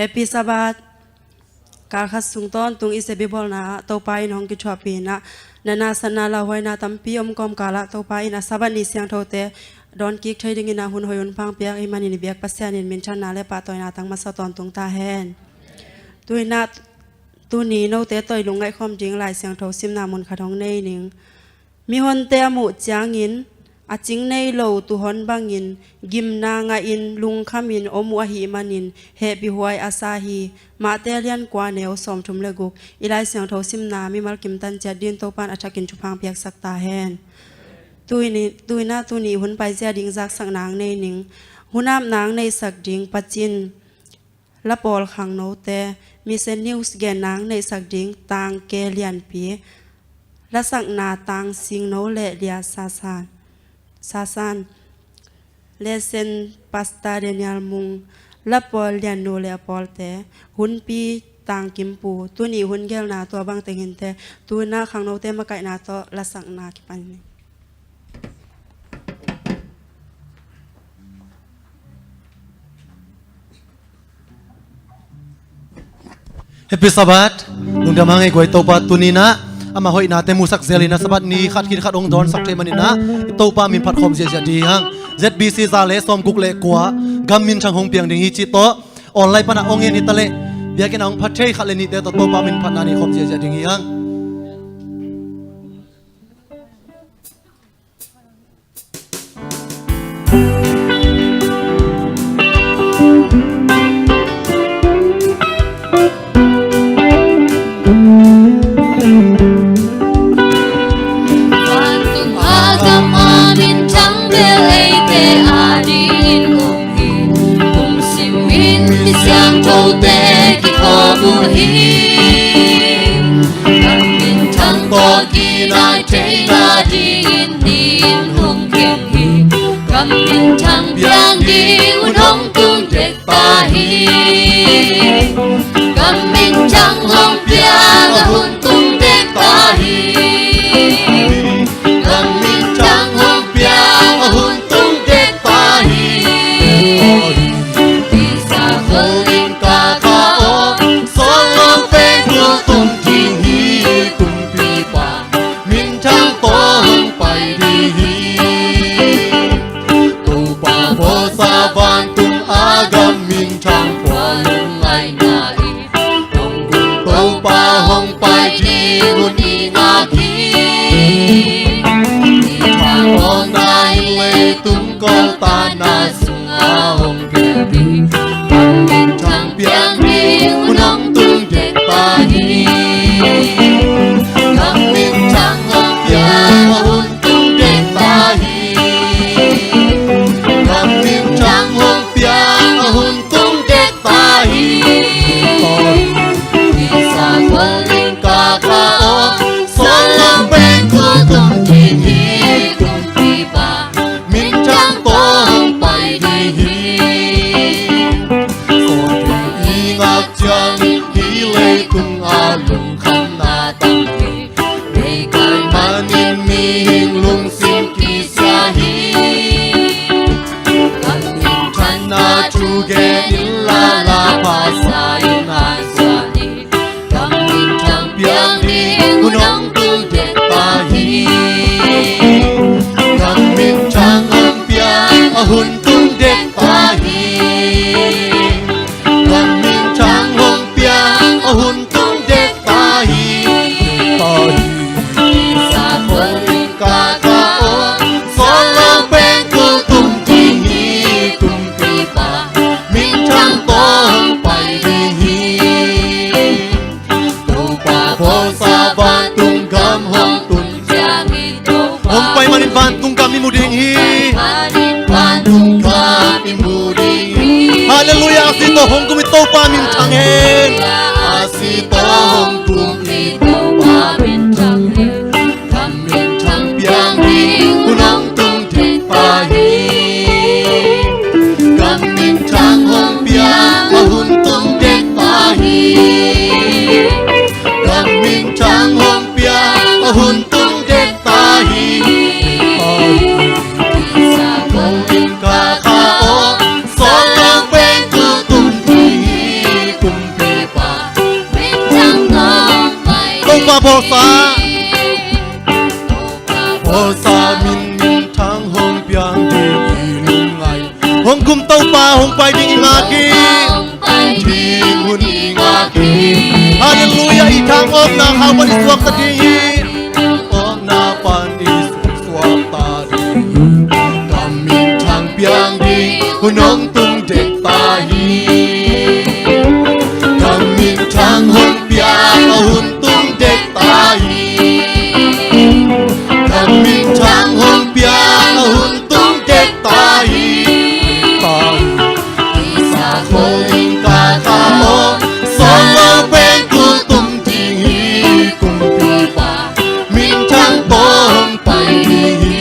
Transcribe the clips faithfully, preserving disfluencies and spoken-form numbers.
Happy Sabbath. Kalkhat sung tawntung i Sabbath bawlna ah Topa in hong kithuahpih in ah, natna satna lauhuaina tampi om kawmkal ah Topa in a Sabbath ni siangthote dawn kik thei dingin ah hun hoih hun pha hong piak ahih manin i biak Pasian in minthanna le pahtawina tang masa tawntung ta hen. Tu-in ah tuni note tawh i lungngaih khawm ding Lai Siangtho simna mun khat hong nei ning. Mihonte a muh ciangin, a cing nei lo tuuhon bangin gimna ngahin lungkhamin om uh ahih manin hehpihhuai a sa hi. Matthai lian kua neu sawmthum le guk. I Lai Siangtho simna mimal kim tan ciat dingin Topa in a thakin thupha hong piaksak ta hen. Tu-in, tu-in ah tuni hun paizia ding zaksakna hong nei ning. Hun apna hong neihsak ding Pa Cin, la pawl khangnote, Mission News genna hong neihsak ding Tang Ke Lianpi, la sakna Tang Singno le Lia Sasan, Sasan, lesson Pastor Daniel Mung, la pawl Liannu le a pawlte, hunpi Tang Kimpu. Tuni hun gelna tua bang teng hi inteh, tu-in ah khangnote makaihna tawh la sakna kipan ni. Happy Sabbath. Lungdam hang ei guai. Topa tuni-in ah ama hoihnate musak zelin ah Sabbath ni khat khit khat hong dawnsak thei manin ah Topa min phat khawm ziahziah ding hi hang. Z B C za le sawmguk le kua gam minthang hong piang ding hi cih tawh online pan ah hong en hi taleh biakinn ah hong pha thei khat le nihte tawh Topa min phatna nei khawm ziahziah ding hi hang. Vantung a gam a minthang bel eite adingin om hi. Kum simin mi siangthote kikhawm uh hi. Gam minthang tawh kinai theihna dingin ni in hong keng hi. Gam minthang piang ding hun hong tung dek ta hi. Gam minthang hong piang a hun tung dek ta hi. Gam minthang hong piang a hun tung dek ta hi. Tisa khol in ka kha aw, sawl lo peng kul tung ding hi. Kumpipa minthang tawh hong pai ding hi. Topa bawlsa vantung a gam minthang pua lungngaihna in hong gung Topa hong pai ding hun i ngak hi. I thanuamna in leitung kawltanna sungah hong piang ding. Gam minthang piang ding hun hong tung dek ta hi. Gam minthang hong piang a hun tung dek ta hi. Gam minthang hong piang a hun tung dek ta hi. Tisa khol in ka kha aw, sawl lo peng kul tung ding hi. Kumpipa minthang tawh hong pai ding hi. Sawlpi i ngak ciangin hih leitung a lungkhamna tam hi. Meikai manin mihing lungsim kisia hi. Gam minthanna thu gen in la la phasa in a suan hi. Gam minthang piang ding hun hong tung dek ta hi. Gam minthang hong piang a hun tung dek ta hi. Gam minthang hong piang a hun tung dek ta hi. Ta hi. Sa khol in ka kha aw, sawl lo peng kul tung ding hi. Kumpipa minthang tawh hong pai ding hi. Topa bawlsa vantung gam hong tun ciangin Topa hong pai manin vantung gam i mu ding hi. Hong pai manin vantung gam i mu ding hi. Halleluiah. A si tawh hong kum i Topa minthang hen. A si tawh hong kum i Topa minthang hen. Gam minthang piang ding hun hong tung dek ta hi. Gam minthang hong piang a hun tung dek ta hi. Gam minthang hong piang a hun tung dek ta hi. Sa khol in ka kha aw, sawl lo peng kul tung ding hi. Topa bawlsa, bawlsa min, minthang hong piang ding i lungngai. Hong kum Topa hong pai ding i ngak hi. Ding hun i ngak hi. Halleluiah, i thangawkna hau pan i suakta ding hi. Awkna pan i suakta ding hi. Ka minthang piang ding hun hong tung dek ta hi. Ka minthang hong piang a hun tung dek ta hi. Ka minthang hong piang a hun tung dek ta hi. Ta hi. Isa khol in ka tha aw, sawng lo pen tul tum ding hi. Kumpipa minthang tawh hong pai ding hi.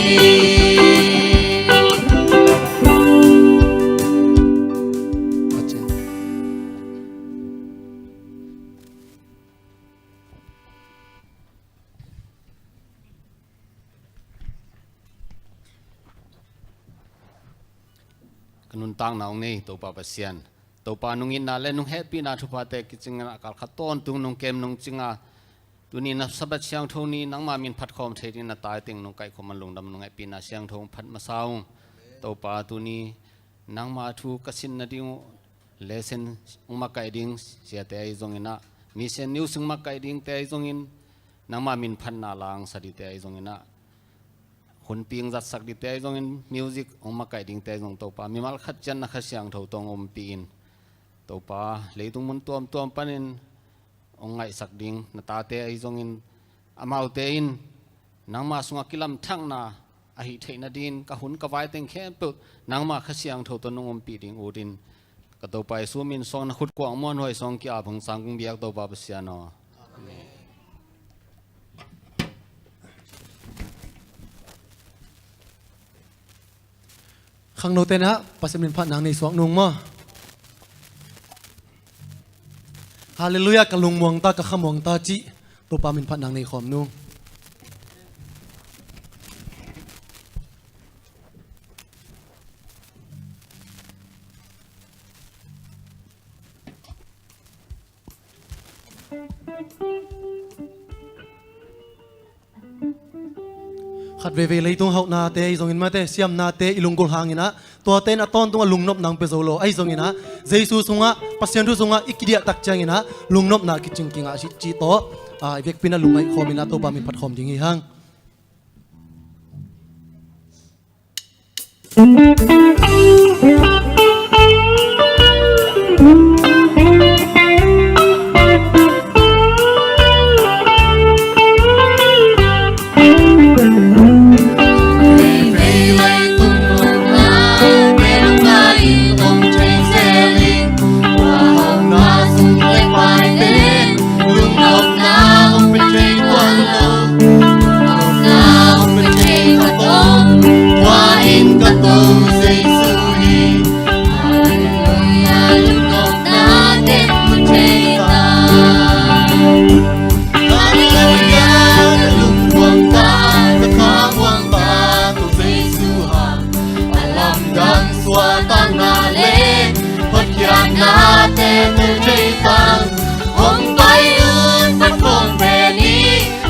Ka nuntakna hong nei Topa Pasian, Topa nung itna le nung hehpihna thuphate kicingin a kalkhat tawntung nung kem nung cinga, tuni na Sabbath siangtho ni nangma min phatkhawm thei ding na tai teng nung kaihkhawm a lungdam nung hehpihna siangtho hong phat masa ung. Topa tuni nangma thu ka sin nading uh lesson hong makaih ding siate ahi zongin ah, mission news hong makaih dingte ahi zongin, nangma min phatna la hong sa dingte ahi zongin ah, hunpi hong zatsak dingte ahi zongin, music hong makaih dingte ahi zong Topa mimal khat ciat na Kha Siangtho tawh hong ompih in, Topa leitung mun tuamtuam panin hong ngaihsak ding na tate ahi zongin, amaute in nangma sungah kilamthakna a hih theih nadingin ka hun ka vai teng khempeuh nangma Kha Siangtho tawh nong ompih ding utin, ka Topa Jesu min suang na khut kuang muanhuai suang ki-ap hong sang kong biak Topa Pasian aw. Amen. Khangnote na Pasian min phat nang nei suak nung maw? Halleluiah, ka lungmuang ta, ka khamuang ta cih Topa min phat nang nei khawm nung. Khat veivei leitung hauhnate ahi zongin mate, siamnate i lunggulh hangin ah, tuate in a tawntung a lungnopna hong pia zo lo ahi zongin ah, Jesu sungah, Pasian thu sungah i kidiah tak ciangin ah, lungnopna kicing kingah cih tawh, ah, i vekpi in ah lungngaih khawmin ah Topa min phat khawm ding hi hang. Lungnopna hong pia thei tuan lo, lungnopna hong pia thei ka tawm, tua in ka To Jesu hi. Halleluiah, lungnopna ken mu thei ta. Halleluiah, ka lungmuang ta, ka khamuang ta, To Jesu hang. A lamdang suahtakna le hotkhiatnate tel thei tang, hong pai un phat khawm ve ni.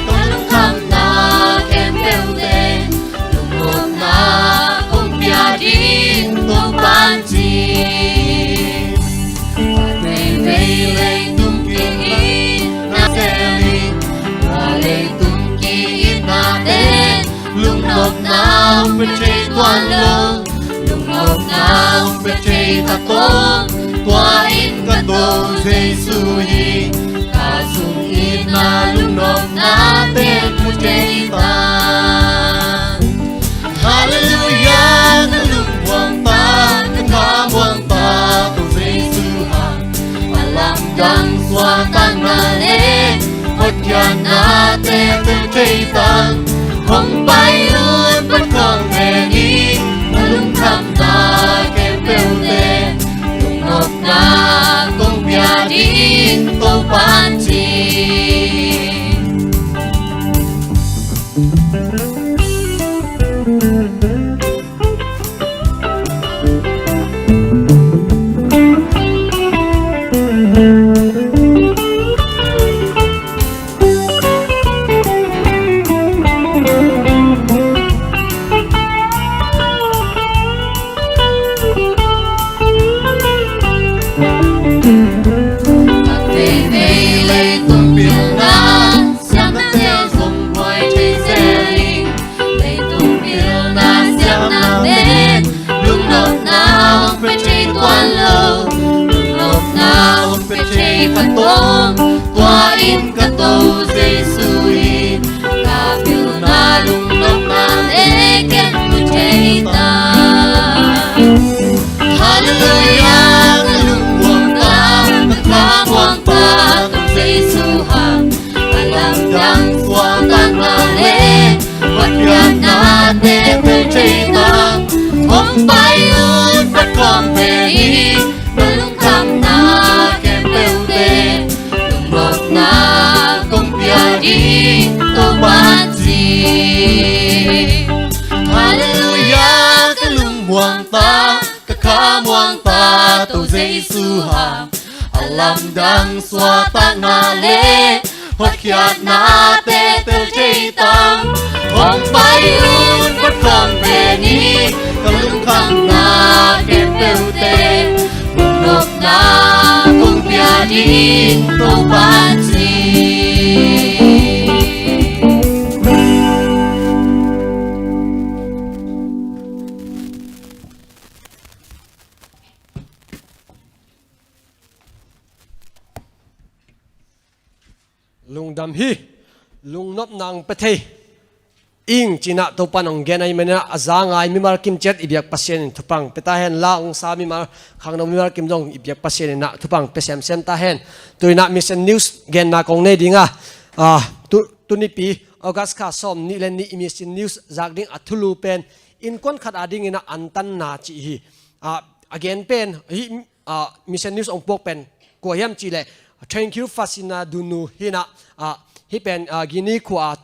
Ka lungkhamna khempeuh teng lungnopna kong pia ding Topa'n ci. Veivei leitung kingin na sel in, tua leitung ki-itnate lungnopna hong pia thei tuan lo, lungnopna hong pia thei ka tawm, tua in ka To Jesu hi. Ka sung itna lungnopnate mu thei ta. Halleluiah, ka lungmuang ta, ka khamuang ta, To Jesu hang. A lamdang suahtakna le hotkhiatnate tel thei tang, hong pai un phat khawm ve ni. Ka lungkhamna khempeuh teng lungnopna kong pia ding Topa'n ci. Topa Jesu in ka pilna lungnopna le ken mu thei ta. Halleluia, ka lungmuang ta, ka khamuang ta, Topa Jesu hang. A lamdang suahtakna le hotkhiatnate tel thei ta. Hong pai un, phat khawm ve ni, na lungkhamna khempeuhte lungnopna kong pia ding Topa'n ci. Halleluia, ka lungmuang ta, ka khamuang ta, Topa Jesu hang. A lamdang suahtakna le hotkhiatnate tel thei ta. Hong pai un, phat khawm ve ni, ka lungkhamna khempeuhte lungnopna kong pia ding Topa'n ci. Lungdam hi. Lungnopna hong pia thei ing ci-in ah Topa'n hong gen ahih manin ah, a za ngai mimal kim ciat i biak Pasian in thupha hong pia ta hen. La hong sa mimal, khangno mimal kim zong i biak Pasian in ah thupha hong pia semsem ta hen. Tu-in ah Mission News genna kong nei ding a, ah, tu, tunipi August kha sawmnih le nih i Mission News zak ding a thulu pen innkuan khat adingin ah antanna cih hi. Ah, a gen pen hih, ah, Mission News hong puak pen kua hiam cih leh Thank You Fasina Dunu hi-in ah, ah, hih pen, ah, Guinea khua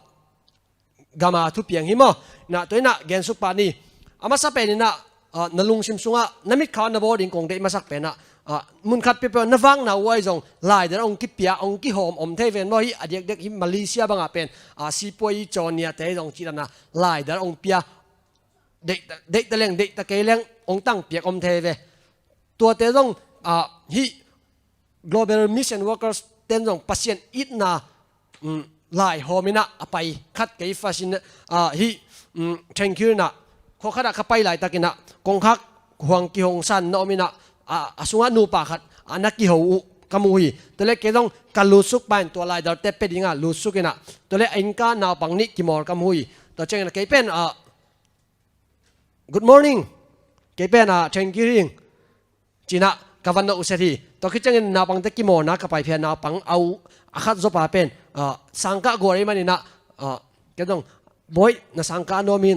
gam a thupiang hi maw. Na, tua-in ah gensuk pah ni. A masa pen in ah, ah, na lungsim sungah na mitkha na bawl ding kong deih masak pen ah, ah, mun khat peuhpeuh na vakna uh ah zong laidal hong kipia, hong kihawm om thei ven maw. Hih a diakdiak hih Malaysia bangah pen, ah, sipuai caw niate zong cih dan a laidal hong pia, deih ta, deih ta leng, deih ta kei leng hong tangpiak om thei ve. Tuate zong, ah, hih Global Mission Workers ten zong Pasian itna, um, laihawm in ah a pai khat kei Fasina, ah, hih, um, Thank You in ah, khua khat ah ka pai laitakin ah kongkhak huang kihong san na om in ah, a, a sungah nupa khat a na kiho uh ka mu hi. Tua leh kei zong ka lutsuk pah in tua laidalte pia ding a lutsuk in ah, tua leh a innka naupang nih kimawl ka mu hi. Tua ciangin ah kei pen, ah, "Good morning. Kei pen, ah, Thank You hi ing," ci-in ah ka va nopsak hi. Tua khit ciangin naupangte kimawlna ka pai phei a, naupang a u a khat zawpa pen, ah, sangkah gual ahih manin ah, ah, kei zong, "Bawi, na sangkah a nuam hi,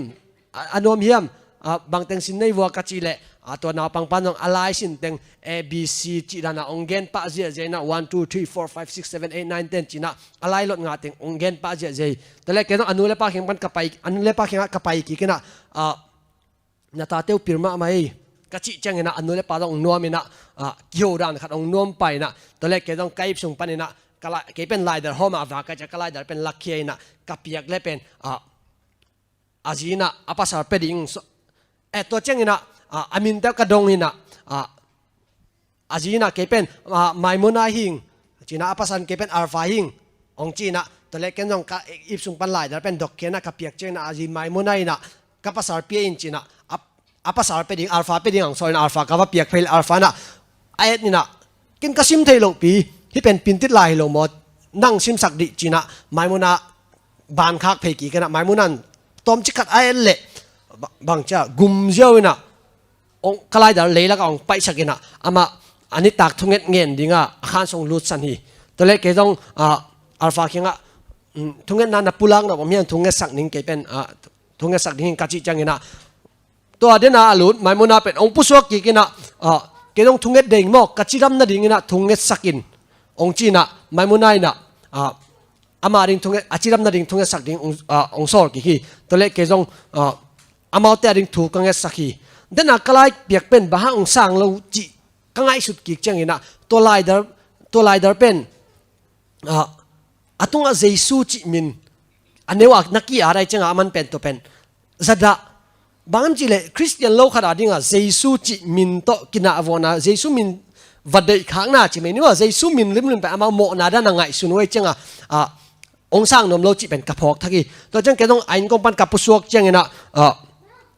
a, a nuam hiam? Ah, bang teng sin na hi vua?" ka cih leh, ah, tua naupang pan zong a lai sin teng A B C cih dan a hong gen pah ziahziah in ah, one, two, three, four, five, six, seven, eight, nine, ten ci-in ah a lai lot nga teng hong gen pah ziahziah hi. Tua leh kei zong a nu le pa kiang pan ka pai, a nu le pa kiangah ka pai kik in ah, ah, "Na tate uh pil mahmah ei," ka cih ciangin ah a nu le pa zong hong nuam in ah, ah, kiho dan khat hong nuam pah in ah, tua leh kei zong ka ip sung panin ah, ka lai, kei pen laidal hawm a vak ka ci a, ka laidal pen lakhia in ah ka piak leh pen, ah, a zi in ah a pasal pia ding hong sa-, eh, tua ciangin ah, ah, a minte ka dong in ah, ah, a zi in ah kei pen, ah, Maimuna hi ing, ci-in ah a pasal in kei pen Alpha hi ing hong ci in ah, tua leh ken zong ka ip sung pan laidal pen dok khia in ah ka piak ciangin ah a zi Maimuna in ah, "Ka pasal pia in," ci-in ah, a, a pasal pia ding, Alpha pia ding hong sawl in ah, Alpha ka va piak phei leh Alpha in ah a et in ah, "Ken ka sim thei lohpi, hih pen Pintit lai hi lo maw, nang simsak dih," ci-in ah Maimuna ban khak phei kik in ah, Maimuna in tawmcik khat a et leh, ba-, bang ci a, gum ziau in ah, hong, ka laidal leilak ah hong paihsak in ah, amah a nitak thunget ngen ding a a khan sung lutsan hi. Tua leh kei zong, ah, Alpha kiangah, um, "Thungetna na pulak nop om hiam, thungetsak ning, kei pen, ah, thungetsak ding hi ing," ka cih ciangin ah, tua den a a lut Maimuna pen hong pusuak kik in ah, ah, "Kei zong thunget ding maw, ka cidam nadingin ah thungetsak in," hong ci in ah Maimuna in ah, ah, ama ding thunget, a cidam nading thungetsak ding hong, ah, hong sawl kik hi. Tua leh kei zong, ah, amaute a ding thu ka ngetsak hi. Den a ka lai piak pen bang hang hong sang lo cih ka ngaihsut kik ciangin ah, tua laidal, tua laidal pen, ah, a tungah Jesu cih min a neu a na ki-at ahih ciangin ah, a man pen tua pen za dah. Bang hiam cih leh Khristian lo khat adingin ah Jesu cih min tawh kinahvuanna, Jesu min va deihkhakna cih mai ni maw, Jesu min limlim pen amau mawhna dan a ngaihsun uh ahih ciangin ah, ah, hong sang nuam lo cih pen ka phawk thak hi. Tua ciang kei zong a inn kong pan ka pusuak ciangin ah, ah,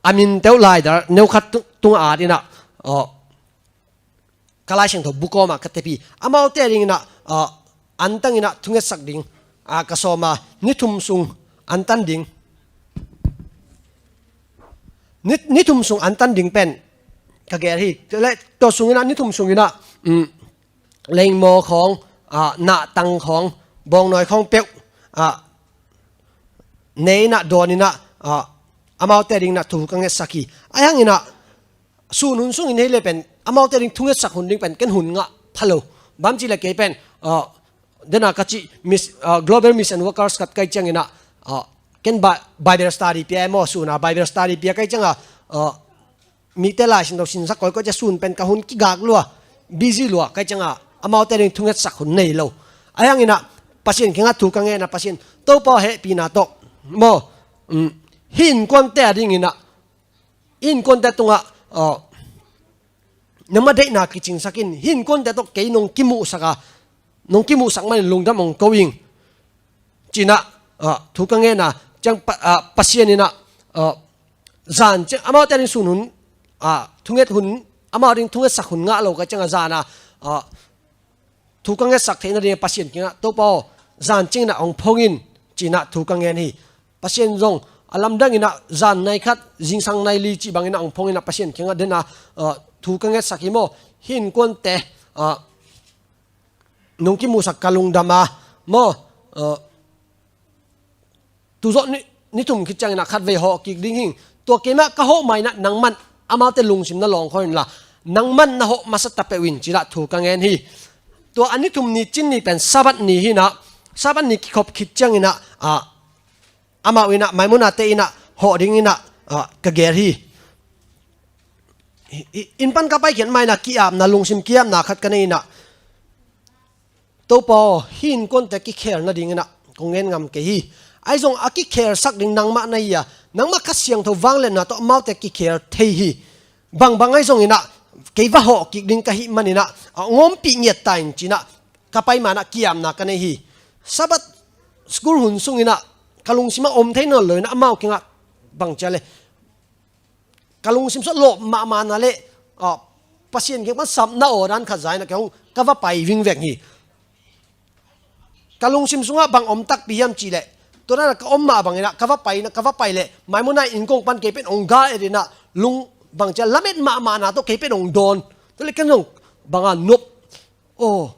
a minte uh laidal neu khat tu-, tungah at in ah, ah, ka Lai Siangtho bu kawmah ka tep hi. Amaute a dingin ah, ah, antang in ah thungetsak ding, a ka sawm a, ni thum sung an tan ding. Ni, ni thum sung an tan ding pen ka gel hi. Tua le, tua sung in ah, ni thum sung in ah, um, lengmaw khawng, ah, nahtang khawng, bawngnawi khawng peuh, ah, nei in ah, dawn in ah, ah, amaute ding in ah thu ka ngetsak hi. Ahi hangin ah, sun hun sungin hei le pen, amaute ding thungetsak hun ding pen ken hun ngah pha lo. Bang ci le kei pen, ah, dena ka ci Miss, ah, Global Mission Workers khat ka hih ciangin ah, ah, ken Bi-, Bible study pia e maw, sun a Bible study pia ka hih ciangin ah, ah, mite Lai Siangtho sinsak kawikawi ciang sun pen ka hun kigak lua, busy lua ka hih ciangin ah, amaute ding thungetsak hun nei lo. Ahi hangin ah, Pasian kiangah thu ka ngen ah, Pasian, Topa aw hehpihna tawh maw, um, hih innkuante a dingin ah, innkuante tungah, ah, nangma deihna kicingsak in, hih innkuante tawh kei nong kimuhsak a, nong kimuhsak manin lungdam hong ko ing, ci-in ah, ah, thu ka ngen a, ciang Pa-, ah, Pasian in ah, ah, zan ciang, amaute ding sun hun, ah, thunget hun, amau ding thungetsak hun ngah lo ka hih ciangin ah, zan a, ah, thu ka ngetsak theihna dingin Pasian kiangah, Topa aw, zan ciangin ah hong phong in, ci-in ah thu ka ngen hi. Pasian zong a lamdang in ah zan nai khat, zingsang nai li cih bangin ah hong phong in ah Pasian kiangah dena, ah, thu ka ngetsak hi maw. Hih innkuante, ah, nong kimuhsak ka lungdam a maw, ah, tu zawh ni, ni thum khit ciangin ah khatvei hawh kik ding hi ing. Tua keimah ka hawh ma-in ah nangman amaute lungsim na lawngkhawi inla, nangman na hawh masa ta peuh in, ci-in ah thu ka ngen hi. Tua a ni thum ni cin ni pen Sabbath ni hi-in ah, Sabbath ni kikhop khit ciangin ah, ah, amau in ah, Mennonite in ah hawh dingin ah, ah, ka gel hi. Hi, hi, inn pan ka paikhiat ma-in ah ki-apna, lungsim ki-apna khat ka nei in ah, Topa aw, hih innkuante kikhel nadingin ah kong ngen ngam kei hi. Ahi zong a kikhelsak ding nangmah na hi a, nangmah Kha Siangtho vangliatna tawh amaute kikhel thei hi. Bangbang ahi zongin ah, kei va hawh kik ding ka hih manin ah, a, hong ompih ngiat ta in, ci-in ah ka pai ma-in ah ki-apna ka nei hi. Sabbath school hun sungin ah ka lungsim ah om thei nawn lo-in ah, amau kiangah bang ci a leh, ka lungsim sung ah lawp mahmahna leh, ah, Pasian kiang pan sapna aw dan khat za-in ah kei hong ka va pai vingveng hi. Ka lungsim sungah bang om takpi hiam cih leh, tua dan ah ka om mah bangin ah ka va pai in ah, ka va pai leh Mennonite inn kong pan kei pen hong ga et in ah, lung bang ci a, lamet mahmahna tawh kei pen hong dawn. Tua leh ken zong bang a nop, aw,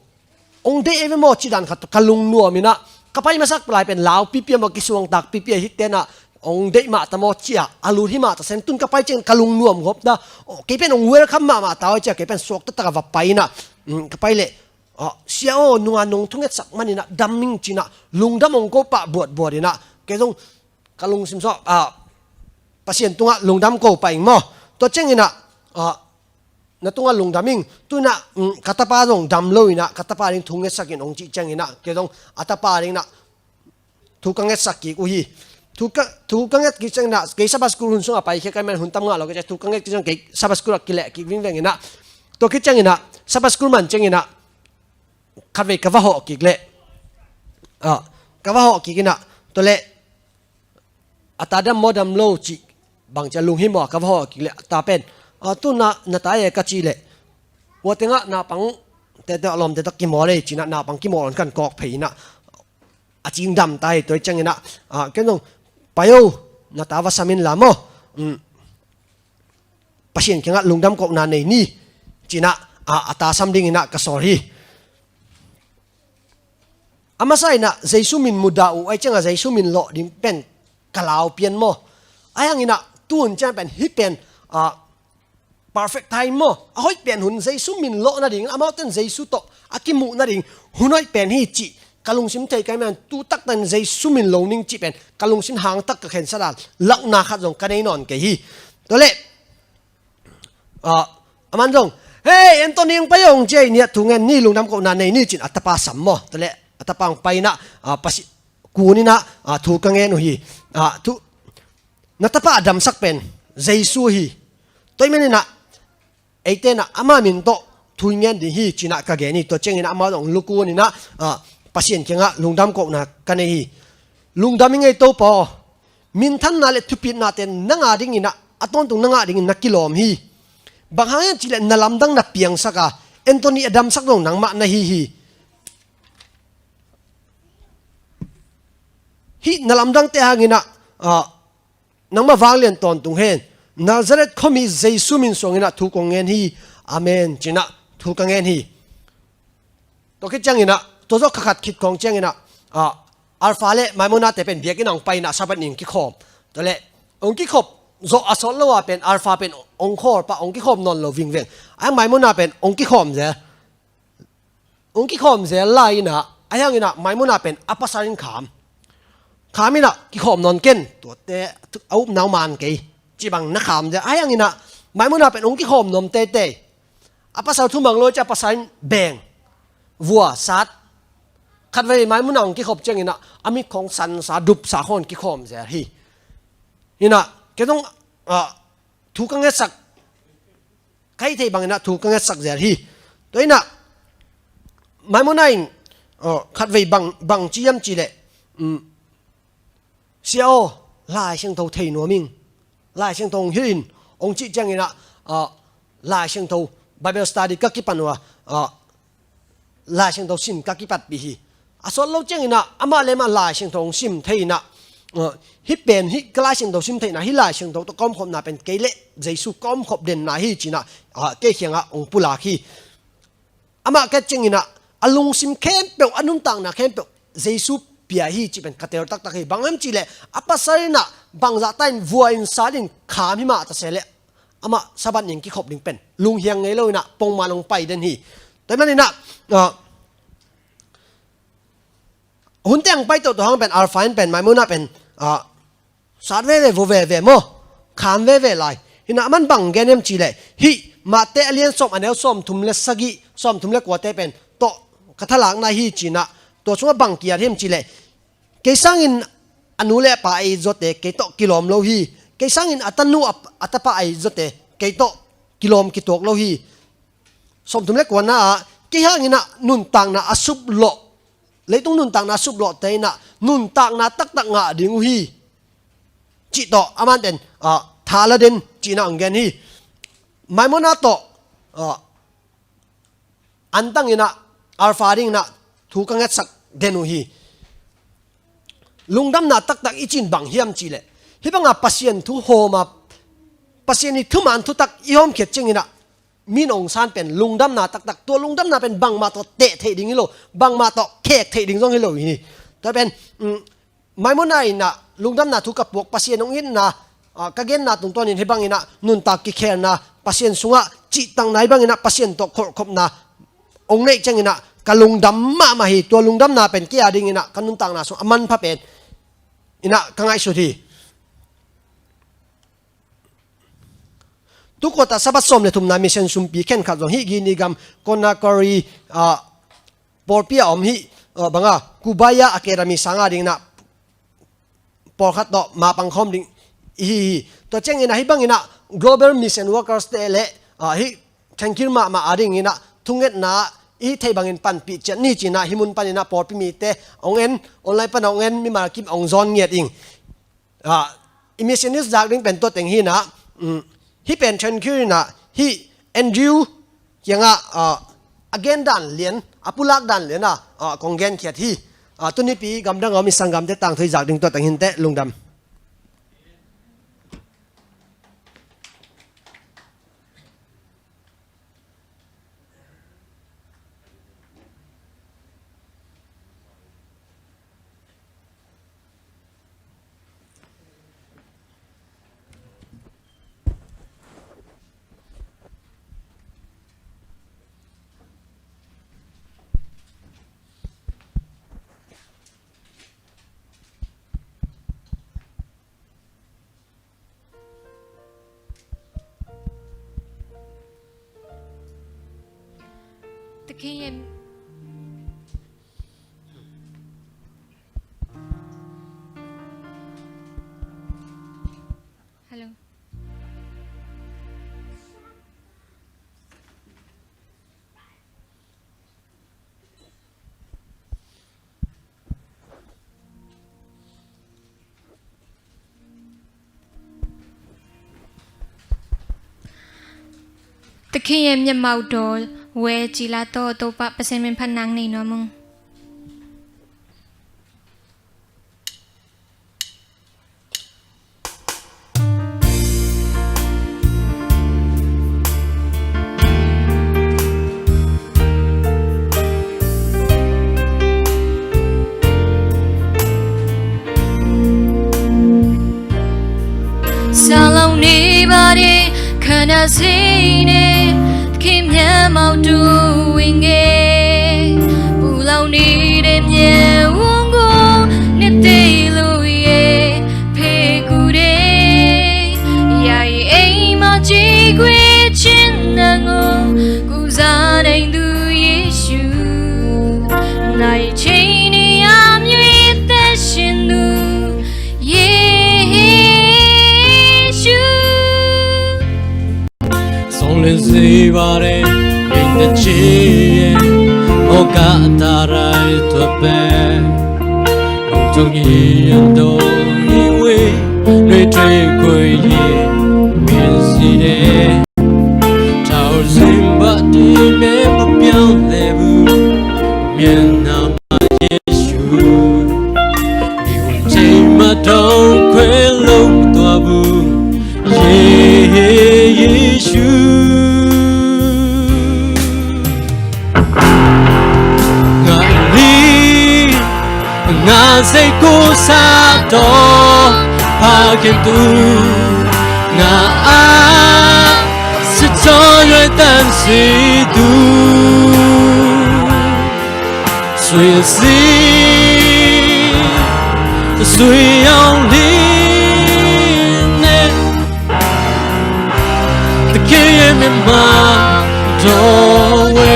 hong deih ei ve maw, cih dan khat ka lungnuam in ah, ka pai masak lai pen lau pipi a maw, kisuangtak pipi a, hihte in ah hong deih mah ta maw, ci a, a lut hi mah ta sen, tu-in ka pai ciang ka lungnuam gawp ta, aw, kei pen hong welcome mahmah ta aw, ci a, kei pen suak taktak a va pai in ah, um, ka pai leh, aw, sia aw, nunga nong thungetsak manin ah dam ing, ci-in ah lungdam hong ko pah buatbuat in ah, kei zong ka lungsim sung ah, ah, Pasian tungah lungdam ko pah ing maw. Tua ciangin ah, ah, na tungah lungdam ing. Tu-in ah, mm, ka tapa zong dam lo-in ah, ka tapa ding thu ngetsak in, hong cih ciangin ah, kei zong a tapa dingin ah thu ka ngetsak kik uh hi. Thu ka, thu ka nget kik ciangin ah, kei Sabbath school hun sungah paikhia ka hih man, hun tam ngah lo ka ci a, thu ka nget kik ciang kei Sabbath school ah kileh kik vingveng in ah, tua khit ciangin ah, Sabbath school man ciangin ah, khatvei ka va hawh kik leh, ah, ka va hawh kik in ah, tua leh, a ta dam maw dam lo cih bang ci a lunghimawh a ka va hawh kik leh, a ta pen, ah, tu-in ah na ta e ka cih leh, hua tengah naupang tete a lawmte tawh kimawl ei, ci-in ah naupang kimawl hong kan kawk phei in ah, a cing dam ta hi. Tua hi ciangin ah, ah, ken zong, pai o, na ta va sam inla maw, um, Pasian kiangah lungdam kohna nei ni, ci-in ah, ah, a ta sam dingin ah ka sawl hi. A masa in ah Jesu min mudah uh, ahih ciangin ah Jesu min lawh ding pen ka lau pian maw. Ahi hangin ah tu hun ciang pen, hih pen, ah, perfect time maw, a hoih pen hun, Jesu min lawh nading, amaute in Jesu tawh a kimuh nading hun hoih pen hi cih ka lungsim thei ka hih man, tu taktak in Jesu min lo ning cih pen ka lungsim hang tak ka khensat a, launa khat zong ka nei nawn kei hi. Tua leh, ah, aman zong, "Hei, Anthony, hong pai o, hong ci ei ni, a thu ngen ni, lungdam kohna nei ni," ci-in a tapa sam maw. Tua leh a tapa hong pai in ah, ah, Pasi-, kun in ah, ah, thu ka ngen uh hi. Ah, thu, na tapa a damsak pen Jesu hi. Tua ahih manin ah, eite in ah ama min tawh thu i ngen ding hi, ci-in ah ka gen hi. Tua ciangin ah amau zong lukun in ah, ah, Pasian kiangah lungdam kohna ka nei hi. Lungdam ing ei Topa aw. Minthanna leh thupitnate nang a dingin ah, a tawntung nang a dingin na kilawm hi. Bang hang hiam cih leh na lamdang na piangsak a, Anthony a damsak zong nangmah na hi hi. hih na lamdangte hangin ah, ah, nangmah vanglian tawntung hen. Nazareth khuami Jesu min suangin ah thu kong ngen hi. Amen. Ci-in ah thu ka ngen hi. Tua khit ciangin ah, tua zawh kha khat khit khawng ciangin ah, ah, Alpha le Maimona te pen biakinn ah hong pai in ah Sabbath ni hong kikhawm. Tua leh hong kikhop zawh a sawt lo a pen Alpha pen hong khawl pah, hong kikhawm nawn lo vingveng. A Maimona pen hong kikhawm zel. Hong kikhawm zel lai in ah, a hiangin ah Maimona pen a pasal in kham. Kham in ah kikhawm nawn ken, tuate a upna uh man kei, cih bang na kham zel. A hiangin ah Maimona pen hong kikhawm nuam teitei. A pasal thumang lo ci a pasal in beng, vua, sat. Khatvei Maimona hong kikhop ciangin ah a mit khawng sansa, dupsa khawng kikhawm zel hi. In ah, kei zong, ah, thu ka ngetsak, ka hih theih bangin ah thu ka ngetsak zel hi. Tua in ah, Maimona in, aw, khatvei bang, bang ci hiam cih leh, um, "Sia aw, Lai Siangtho thei nuam ing. Lai Siangtho hong hilh in," hong cih ciangin ah, ah, Lai Siangtho Bible study ka kipan uh a, ah, Lai Siangtho sin ka kipatpih hi. A sawt lo ciangin ah amah le amah Lai Siangtho hong sim thei in ah, uh, hih pen, hih ka Lai Siangtho sim thei in ah, hih Lai Siangtho tawh kawmkhopna pen kei le Jesu kawmkhop denna hi ci-in ah, uh, kei kiangah hong pulak hi. Amah ka et ciangin ah a lungsim khempeuh, a nuntakna khempeuh Jesu pia hi cih pen ka tel taktak hi. Bang hiam cih leh a pasal in ah bangzah ta in, vua in, sat in kham hi mah ta se leh, amah Sabbath ni kikhop ding pen lunghiang ngei lo in ah pongman hong pai den hi. Tua manin ah, ah, hun teng pai toto hang pen Alpha in pen Maimona pen, ah, sat veve, vua veve maw, kham veve lai. In ah aman bang gen hiam cih leh, hih Mate a lian sawm, a neu sawmthum le sagih, sawmthum le kuate pen tawh ka thalakna hi ci-in ah, tua sungah bang kiat hiam cih leh, "Kei sangin a nu le a pa a it zawte kei tawh kilawm lo hi. Kei sangin a tanu, a, a tapa a it zawte kei tawh kilawm kituak lo hi. Sawmthum le kuana ah, kei hangin ah nuntakna a suplawh, leitung nuntakna a suplawhte in ah nuntakna taktak ngah ding uh hi," cih tawh aman ten, ah, tha la den ci-in ah hong gen hi. Maimona tawh, ah, antang in ah Alpha ding in ah thu ka ngetsak den uh hi. Lungdamna taktak i cih in bang hiam cih leh, hih banga Pasian thu hawm a, Pasian ii thuman thutak i hawmkhiat ciangin ah, mi in hong san pen lungdamna taktak, tua lungdamna pen bangmah tawh teh theih ding hi lo, bangmah tawh khek theih ding zong hi lo hi. Tua pen, um, Maimona in ah lungdamna thu ka puak, Pasian hong itna, ah, ka genna tungtawnin hih bangin ah nuntak kikhelna, Pasian sungah cihtakna, hih bangin ah Pasian tawh kholhkhopna hong neih ciangin ah ka lungdam mahmah hi. Tua lungdamna pen kei a dingin ah ka nuntakna sung a manpha pen in ah ka ngaihsut hi. Tu kuata Sabbath sawm le thumna mission sumpi khenkhat zong hih Guinea gam Conakry, ah, pawlpi a om hih, ah, banga Kubaya Academy sanga dingin ah pawlkhat tawh mapang khawm ding i hi hi. Tua ciangin ah hih bangin ah global mission workers te le, ah, hih thank you mahmah a dingin ah thungetna i theih bangin panpih ciat ni ci-in ah hih mun panin ah pawlpi mite hong en, online pan hong en, mimal kim hong zawn ngiat ing. Ah, i missionaries zak ding pen tua teng hi in ah, um, hih pen thank you in ah, hih Andrew kiangah, ah, a gen dan lian, a pulak dan lian ah, ah, kong genkhiat hi. Ah, tunipi gamdang a om i sanggamte tangthu i zak ding tua teng hi inteh, lungdam. Hello. Takhiyem nyamau do we cila to to pa pasen men phan nang nei no mung. ရစေနဲ့ ခင်မျက်မှောက်တိုးဝင်ငယ် ပူလောင်နေတဲ့မျက်ဝန်းကို နှစ်သိမ်းလို့ရဲ့ ဖေကူတယ်။ ယာယီအိမ်မှာ ကြေကွဲခြင်းနှံကို ကုစားနိုင်သူယေရှု၊ နာရီချိန်နေရာမျိုး အသက်ရှင်သူယေရှု။ ဆုံးလင်းစေပါတယ် ငြိမ်သက်ခြင်းရဲ့ မောကသတိုင်းအတွက်ပဲ လုံခြုံရေးတော်ရေဝေး လွှဲထွက်ခွင့်ရ မြင်စေတယ်။ ထောက်ဆင်းပါတည်နဲ့ မပြောင်းလဲဘူးမျက်နှာမှာ ယေရှု၊ ဒီဝိညာဉ်မှာ တောင်းခွဲလို့မသွားဘူး ယေယေရှု။ ငါလီ ငါစိတ်ကိုစားတော့ ဖခင်သူ၊ ငါအား စစ်ကြောရွယ်တန်းစီသူ၊ ဆွေစီ ဆွေအောင်လေးနဲ့ သခင်ရဲ့မျက်မှောက်တော်ဝဲ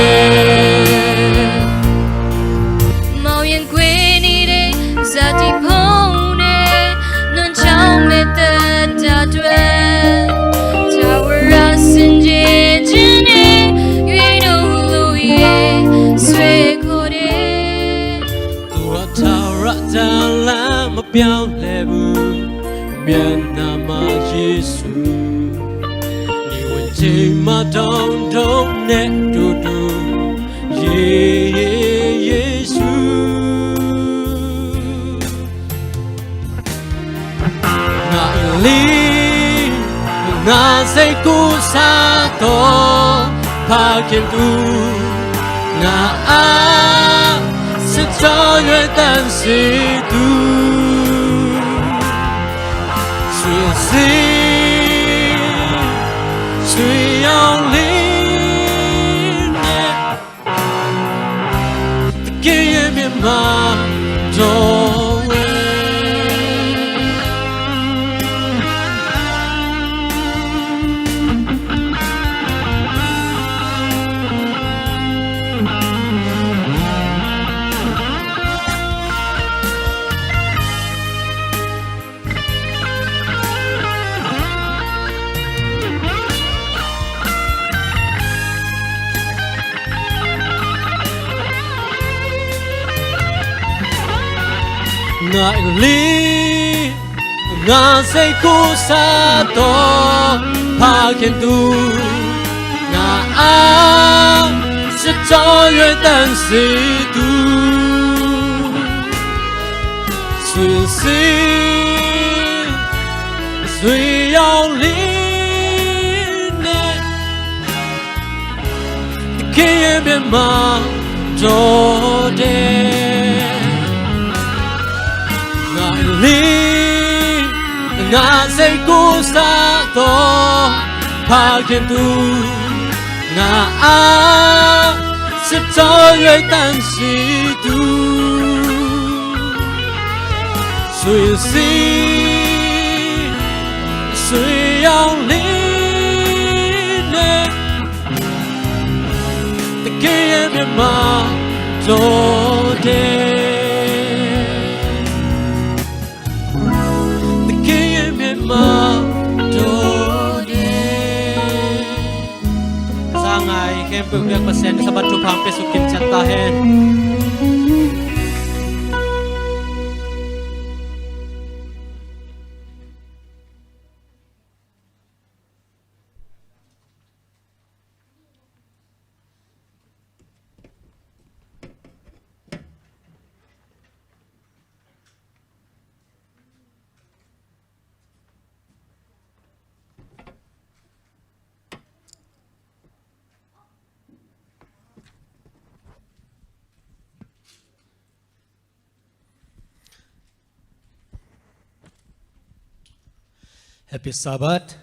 ။ မောင်ရင်ခွေနေတဲ့ ဇာတိဖုံးနဲ့ နွမ်းချောင်းမဲ့သက်တာအတွက် ထာဝရစင်ကြယ်ခြင်းနဲ့ ရွေးလို့လို့ရဲ့ ဆွေကိုယ်တည်း။ သူဟာထာဝရတန်လမ်း မပြောင်းလဲဘူးမျက်နှာမှာ ယေရှု၊ ဒီဝိညာဉ်မှာ တောင်းတနဲ့တူတူ ယေယေရှု။ ငါလီ ငါစိတ်ကိုစားတော့ ဖခင်သူ၊ ငါအား စစ်ကြောရွယ်တန်းစီသူ၊ ဆွေစီ ဆွေအောင်လေးနဲ့ သခင်ရဲ့မျက်မှောက်တော်ဝဲ။ ငါလီ ငါစိတ်ကိုစားတော့ ဖခင်သူ၊ ငါအား စစ်ကြောရွယ်တန်းစီသူ၊ ဆွေစီ ဆွေအောင်လေးနဲ့ သခင်ရဲ့မျက်မှောက်တော်တဲ့။ ငါလီ ငါစိတ်ကိုစားတော့ ဖခင်သူ၊ ငါအား စစ်ကြောရွယ်တန်းစီသူ၊ ဆွေစီ ဆွေအောင်လေးနဲ့ သခင်ရဲ့မျက်မှောက်တော်တဲ့။ သခင်ရဲ့မျက်မှောက်တော်တဲ့။ စားငါရဲ့ ခင်ဗျာ ပတ်စံ Sabbath ထူထောင် ပိတ်ဆို့ ကင်ဆာ တာဟဲ။ Happy Sabbath.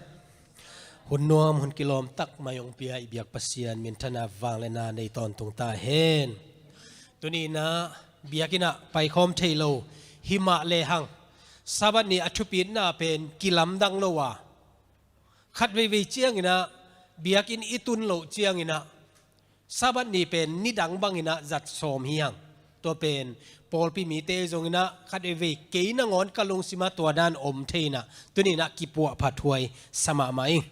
Hun nuam, hun kilawm tak mai hong pia i biak Pasian minthanna vangliatna nei tawntung ta hen. Tuni-in ah biakinn ah paikhawm thei lo hi mah lehang, Sabbath ni a thupitna pen kilamdang lo a, khat veivei ciangin ah biakinn i tun loh ciangin ah Sabbath ni pen nidang bangin ah zat sawm hi hang. Tua pen pawlpi mite zongin ah khat veivei kei nangawn ka lungsim ah tua dan om thei-in ah tuni-in ah kipuahphat huai sa mahmah ing.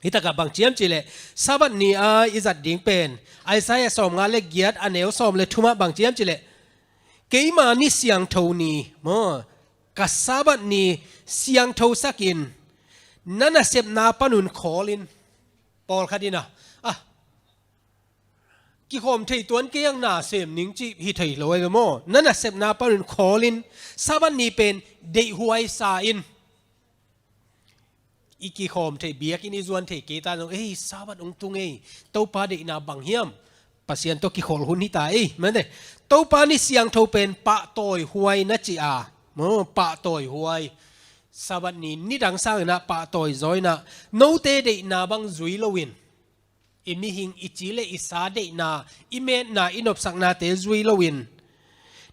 Hi takah bang ci hiam cih leh, Sabbath ni a i zat ding pen Isaiah sawmnga le giat, a neu sawm le thum ah bang ci hiam cih leh, keima ni siangtho ni maw, ka Sabbath ni siangthosakin na nasepna panun khawlin. Pawlkhat in ah, ah, kikhawm thei tuan kei ang, na sem ning cih hi thei lo ahi ve maw. Na nasepna panun khawlin, Sabbath ni pen deihhuai sa-in. I kikhawm thei, biakinn i zuan thei kei ta zong, ei, Sabbath hong tung ei, Topa deihna bang hiam? Pasian tawh kikholh hun hi ta ei, mate. Topa ni siangtho pen pahtawi huai na ci a, maw, pahtawi huai. Sabbath ni nidang sangin ah pahtawi zaw-in ah, note deihna bang zui loin, i mihing, i ci le i sa deihna, i metna, i nopsaknate zui loin,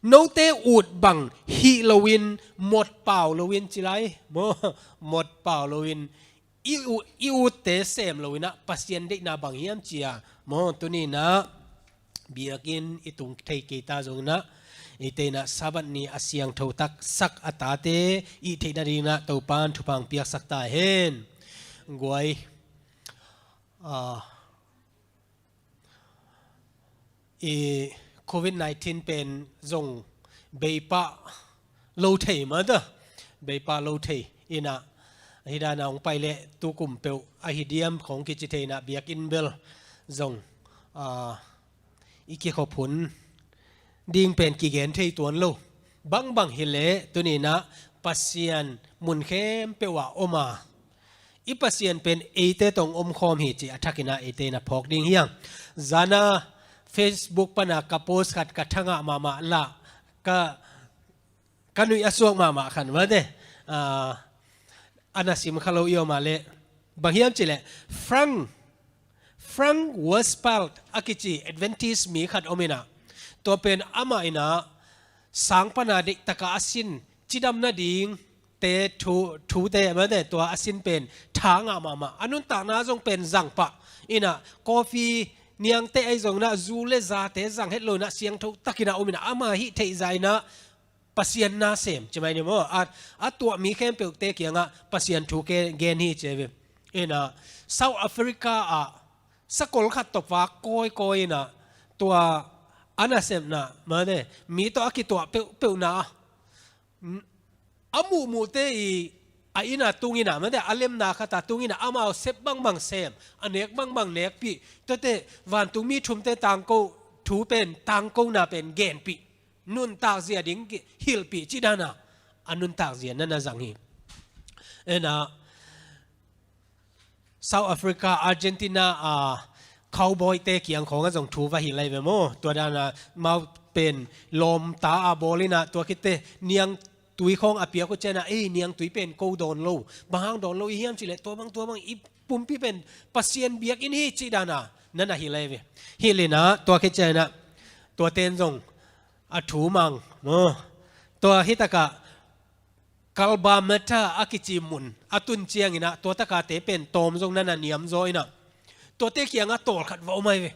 note ut bang hih loin, mot pau loin ci lai maw, mot pau loin, i u-, i utte sem loin ah Pasian deihna bang hiam ci-a maw, tuni-in ah biakinn i tung thei kei ta zongin ah, eite in ah Sabbath ni a siangtho taksak a tate i theih nadingin ah Topa'n thupha hong piaksak ta hen. Guai, ah, i covid nineteen pen zong beipah lo thei mah ta, beipah lo thei in ah, hi dan a hong pai leh tukum peuh ahi diam khawng kici thei in ah, biakinn bel zong, ah, i kikhop hun ding pen kigen thei tuan lo. Bangbang hi leh tuni-in ah Pasian mun khempeuh ah om a, i Pasian pen eite tawh hong omkhawm hi cih a thakin ah eite in ah phawk ding hi hang. Zan a Facebook pan a ka post khat ka thangah mahmah lah, ka, ka nuih a suak mahmah khat mate, ah, a na sim kha lo i om a leh, bang hiam cih leh, Frank, Frank Westphal a kici Adventist mi khat om in ah, tua pen amah in ah sang pan a deihtak a a sin cidam nadingte thu, thute mate, tua a sin pen tha ngah mahmah, a nuntakna zong pen zang pah in ah, coffee niangte ahi zongin ah, zu le zate zang het lo-in ah, siangtho takin ah om in ah, ama hih theih zah in ah Pasian na sem ci mai ni maw, a, a tuah mi khempeuhte kiangah Pasian thu ke, gen hi ci ve. In ah, South Africa ah sakol khat tawh vak kawikawi in ah, tua a nasepna mate, mi tawh a kituah peuhpeuhna ah, a muhmuhte i, a inn ah tung in ah mate, a lemna khat ah tung in ah, amau sep bangbang sem, a nek bangbang nekpih, tuate vantungmi thumte tangko thu pen, tangkona pen genpih, nuntak zia ding hilhpih cih dan a, a nuntak zia na na zang hi. In ah, South Africa, Argentina a cowboy-te kiang khawngah zong thu va hilh lai ve maw. Tua dan a, amau pen lawmta a bawl in ah, tua khitteh niangtui khawng a piak uh ciangin ah, ei, niangtui pen ko dawn lo, bang hang dawn lo i hiam cih leh, tua bang, tua bang, i pumpi pen Pasian biakinn hi cih dan a na na hilh lai ve. Hilh in ah, tua khit ciangin ah, tuate in zong a thu mang maw. Tua hi takah Kalba Mata a kici mun a tun ciangin ah, tua tak a te pen tawm zong na na niam zaw in ah, tuate kiangah tawlkhat va om ahi ve.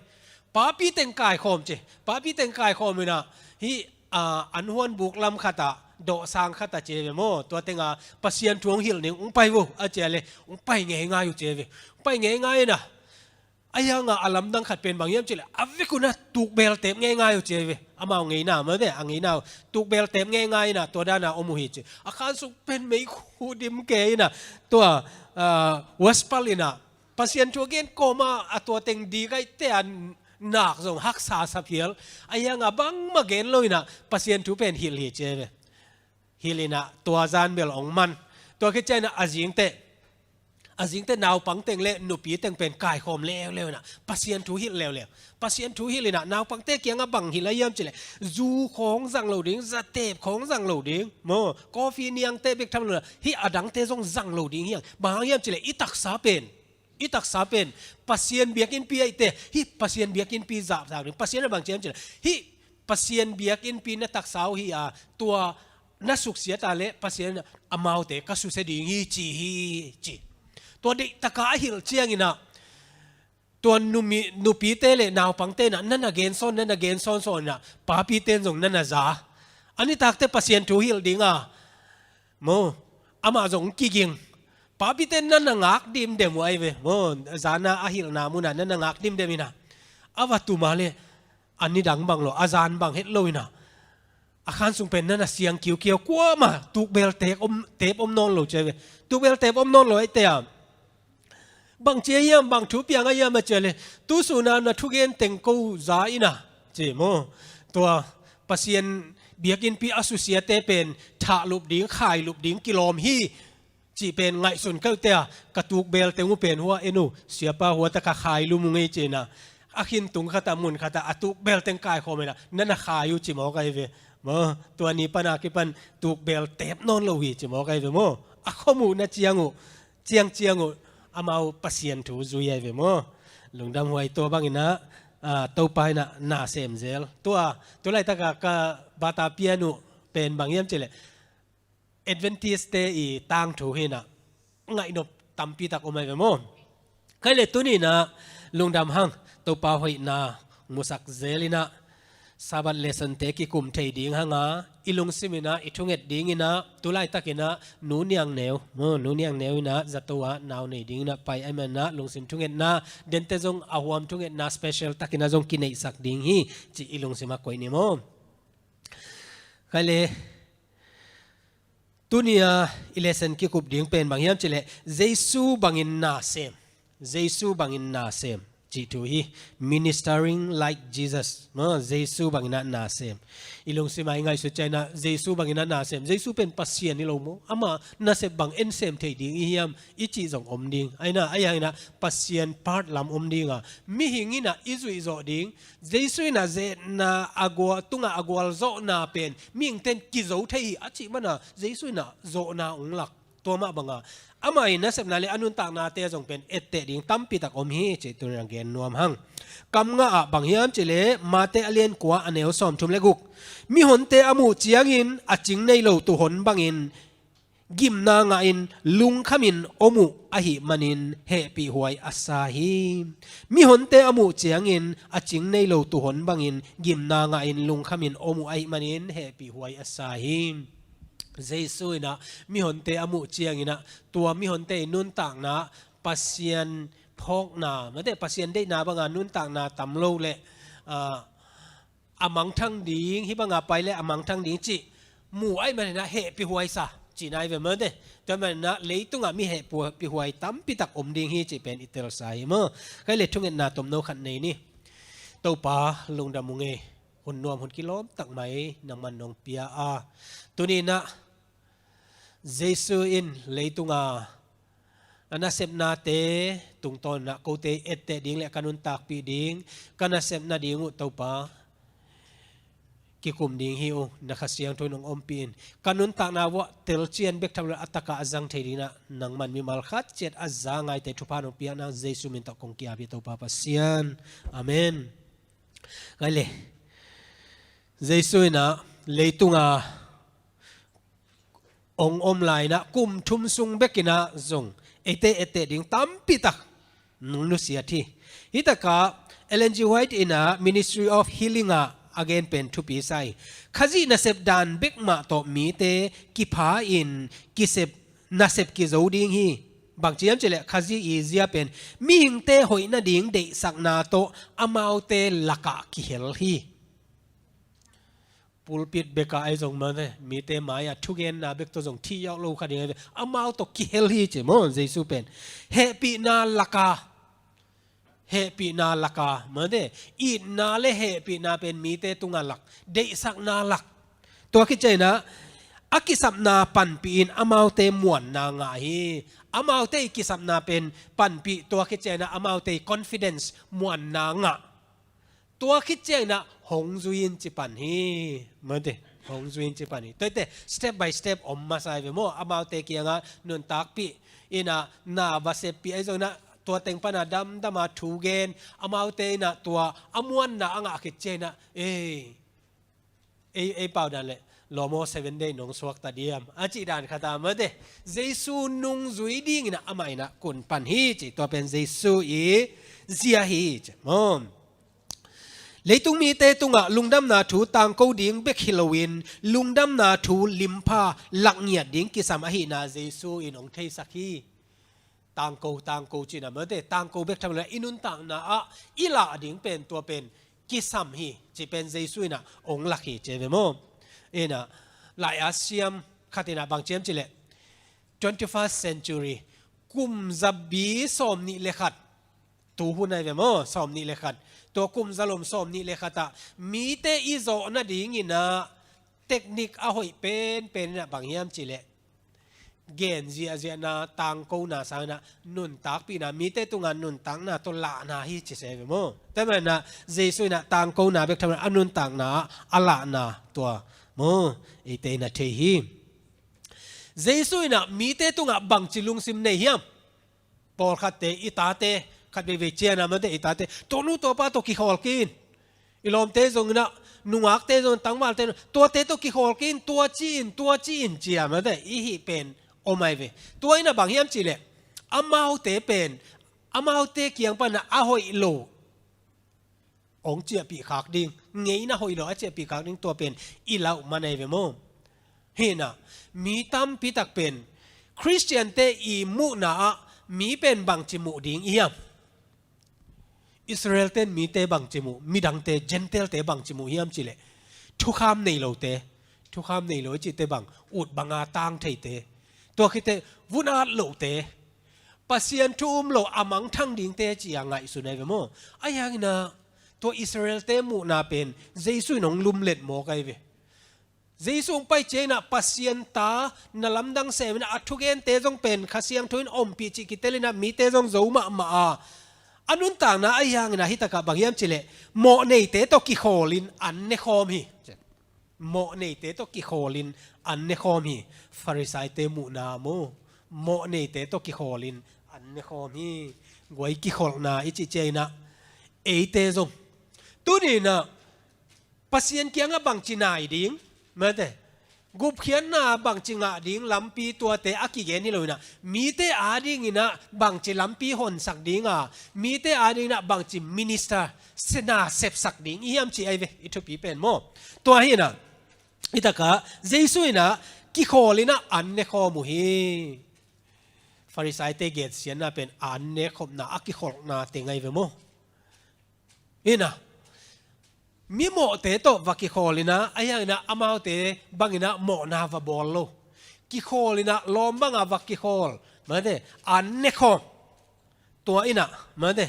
Papi teng kaikhawm ci, papi teng kaikhawm in ah, hih, ah, an huan buk lam khat ah, dawhsang khat ah ci ve maw, tua teng ah Pasian thu hong hilh ning, hong pai vo a ci a leh, hong pai ngeingai uh ci ve. Hong pai ngeingai in ah, ahi hang a, a lamdang khat pen bang hiam cih leh, a vekun ah tukbel tep ngeingai uh ci ve. Amau ngeina mah ve, a ngeina uh tukbel tep ngeingai in ah, tua dan a om uh hi ci. A khan sung pen meikhu dim kei in ah, tua, ah, Westphal in ah, Pasian thu a gen kawm a, a tua teng di kaite a nak zong haksa sa phial. Ahi hang a, bangmah gen lo in ah Pasian thu pen hilh hi ci ve. Hilh in ah, tua zan bel hong man. Tua khit ciangin ah, a zingteh, a zingteh naupang teng le nupi teng pen kaikhawm leuleu in ah, Pasian thu hilh leuleu. Pasian thu hilh in ah, naupangte kiangah bang hilh a hiam cih leh, zu khawng zang lo ding, zatep khawng zang lo ding maw, coffee niangte bek tham lo in ah, hih a dangte zong zang lo ding hi hang. Bang hang hiam cih leh, i taksa pen I taksa pen Pasian biakinnpi ahih teh, hih Pasian biakinnpi zahtak ding. Pasian a bang ci hiam cih leh, hih Pasian biakinnpi na taksa uh hi a, tua na suksiat a leh Pasian in amaute ka susia ding hi ci hi ci. Tua deih taka a hilh ciangin ah, tua numi, nupite le naupangte in ah, na na gensawn, na na gensawn sawn in ah, papite in zong na na za. A nitakte Pasian thu hilh ding a, maw, amah zong kiging. Papite in na na ngak dimdem uh ahi ve, maw, zan a a hilhna mun ah na na ngak dimdem in ah, a va tum a leh, a nidang bang lo, a zan bang het lo in ah, a khan sung pen na na siang kiukiau, kuamah tukbel teep om, teep om nawn lo ci ahi ve. Tukbel teep om nawn lo ahih teh a, bang ci hiam, bang thu piang a hiam a cih leh, tu sun a na thugen teng ko za in ah ci maw. Tua Pasian biakinnpi a susiate pen thahlup ding, khailup ding kilawm hi cih pen ngaihsun ka hih teh a, ka tukbel teng uh pen hua en uh, siapa hua tak a khailum ung ei ci in ah, a khin tung khat ah, mun khat ah, a tukbel teng kaikhawm in ah, na na khai uh ci mawk ahi ve. Maw, tua ni pan a kipan tukbel teep nawn lo hi ci mawk ahi ve maw. A khua muhna ciang uh, ciangciang uh, amau Pasian thu zui ahi ve maw. Lungdam huai. Tua bang in ah, ah, Topa in ah na sem zel. Tua, tu laitak a ka bata pian uh pen bang hiam cih leh, Adventist-te i tangthu hi in ah, ngaihnop tampi tak om ahi ve maw. Kei le tuni in ah lungdam hang, Topa hoihna musak zel in ah, Sabbath lesson-te kikum thei ding hang a, i lungsim in ah, i thunget ding in ah, tu laitak in ah, Nu Niang Neu, maw, Nu Niang Neu in ah, zato ah nau nei ding in ah pai ahih man in ah, lungsim thungetna, dente zong a huam thungetna special tak in ah zong kineihsak ding hi ci i lungsim ah koih ni maw. Kei le, tuni a i lesson kikup ding pen bang hiam cih leh, Jesu bangin na sem. Jesu bangin na sem cih thu hi. Ministering like Jesus. Maw, Jesu bangin ah na sem. I lungsim ah i ngaihsut ciang in ah, Jesu bangin ah na sem. Jesu pen Pasian hi lo maw. Amah nasep bang en sem thei ding i hiam i cih zong om ding. Ahi in ah, ahi hang in ah Pasian part lam om ding a, mihing in ah i zuih zawh ding. Jesu in ah ze-etna a gual, tungah a gualzawhna pen mihingte in kizo thei hi a cih man a, Jesu in ah zawhna hong lak. Tua mah bang a, amah i nasepna le a nuntaknate zong pen etteh ding tampi tak om hi cih tuni in ah gen nuam hang. Kam nga ah bang hiam cih leh, Mate a lian kua, a neu sawmthum le guk. Mihonte a muh ciangin a cing nei lo tuuhon bangin gimna ngahin lungkhamin om uh ahih manin hehpihhuai a sa hi. Mihonte a muh ciangin a cing nei lo tuuhon bangin gimna ngahin lungkhamin om uh ahih manin hehpihhuai a sa hi. Jesu in ah mihonte a muh ciangin ah, tua mihonte i nuntakna Pasian phawkna, mate, Pasian deihna bang a nuntakna tam lo le, ah, a mangthang ding, hih bang a pai le a mangthang ding cih mu ahih man in ah hehpihhuai sa cihna hi ve maw te. Tua ahih man in ah leitung ah mi hehpihhuai tampi tak om ding hi cih pen i telsa hi maw. Kei le thungetna tomno khat nei ni. Topa, lungdam ung ei. Hun nuam, hun kilawm tak mai nangman nong pia a, tuni in ah Jesu in leitung a a nasepnate tungtawn in ah kote etteh ding le ka nuntakpih ding, ka nasepna ding uh Topa kikum ding hi uh, na Kha Siangtho in hong ompih in, ka nuntakna uah telcian bek tham lo a tak a a zang thei ding in ah nangman mimal khat ciat a za ngaite thupha nong piak nang Jesu min tawh kong ki-ap hi Topa Pasian. Amen. Kei le, Jesu in ah leitung a hong om lai in ah kum thum sung bek in ah zong eite etteh ding tampi tak nong nusiat hi. Hih tak ah Ellen G. White in ah Ministry of Healing ah a gen pen thupi sa hi. Khazih nasep dan bek mah tawh mite kipha in kisep, nasep kizo ding hi. Bang ci hiam cih leh, Khazih i zia pen mihingte hoih nading deihsakna tawh amaute lak ah kihel hi. Pulpit bek ah ahi zong maw te, mite mai ah thugenna bek tawh zong thih yauh lo kha ding ahi ve. Amau tawh kihel hi ci maw, Jesu pen. Hehpihna lak a, hehpihna lak a, maw te, itna le hehpihna pen mite tung ah lak, deihsakna lak. Tua khit ciang in ah a kisapna panpih in amaute muanna ngah hi. Amaute i kisapna pen panpih, tua khit ciang in ah amaute i confidence, muanna ngah. Tua khit ciang in ah hong zui in ci pan hi. Maw te, hong zui in ci pan hi. Tua hi teh step by step om masa hi ve maw. Amaute kiang ah nuntakpih in ah, na va seppih ahi zong in ah, tua teng pana damdama thu gen, amaute inah tua a muanna a ngah khit cianginah, ei, ei, ei pau dan le lawm aw, seven day nong suakta diam a cih dan khata mate, Jesu nungzui dinginah amah inah kun pan hi ci. Tua pen Jesu i zia hi ci maw. Leitung mite tungah lungdamna thu tangko ding bek hi loin lungdamna thu limpha lakngiat ding kisam ahihna Jesu in hong theisak hi. Tangko, tangko cihna mate, tangko bek tham lo, i nuntakna ah i lah ding pen tua pen kisam hi ci pen Jesu inah hong lak hi ci ve maw. Inah lai a siam khat inah bang ciam cileh, twenty-first century, kum zabi sawm nih le khat, tu hun ai ve maw, sawm nih le khat, tua kum zalom sawm nih le khat ah mite i zawh nadinginah teknik a hoih penpen inah bang hiam cileh, gen ziahziahna, tangkona sanginah nuntakpihna, mite tunga nuntakna tawh lahna hi ci se ve maw. Tua manah Jesu inah tangkona bek tham lo a nuntakna ah a lahna tua maw, eite inah thei hi. Jesu inah mite tungah bangci lungsim nei hiam? Pawlkhatte, i tate, khat veivei cianah mate, i tate, tua nu tua pa tawh kikhawl kei in. I lawmte zonginah, nungakte zong, tangvalte zong, tuate tawh kikhawl kei in, tua ci in, tua ci in cia mate, i hih pen om ai ve. Tua inah bang hiam cihleh, amaute pen, amaute kiang panah a hoih lo hong ciahpih khak ding, ngeina hoih lo a ciahpih khak ding, tua pen i lauh man ai ve maw. Hinah, mi tampi tak pen Khristiante i muhna ah mi pen bangci muh ding i hiam? Israel ten mite bangci muh, midangte, Gentile-te bangci muh hiam cihleh, thukham nei lote, thukham nei lo i cihte bang, ut banga tang theite, tua khite vunat lohte, Pasian thu um lo a mangthang dingte ci-a ngaihsun ai ve maw. Ahi hanginah tua Israel-te muhna pen Jesu in hong lumlet mawk ai ve. Jesu hong pai cianginah Pasian ta na lamdang seminah a thugente zong pen Kha Siangtho in ompih cih kitelinah mite zong zo mahmah a, a nuntakna ahi hanginah hitakah bang hiam cihleh, mawhneite tawh kikhawlin an nekhawm hi. Mawhneite tawh kikhawlin an nekhawm hi. Farisaite muhna maw, mawhneite tawh kikhawlin an nekhawm hi. Guai kikholhna i cih cianginah eite zong tuninah Pasian kiangah bangci nai ding mate, gupkhiatna bangci ngah ding lampi tuate a kigen hi loinah, mite adinginah bangci lampi honsak dinga, mite adinginah bangci minister sena sepsak ding i hiam ci ai ve, i thupi pen maw. Tua hinah hitakah Jesu inah kikhawlinah an nekhawm uh hi. Farisaite gensiatna pen an nekhopna a kikholhna teng ai ve maw. Hinah, mi mawhte tawh va kikhawlinah, ahi hanginah amaute banginah mawhna va bawl lo. Kikhawlinah lawm banga va kikhawl mate, an nekhawm. Tua inah mate,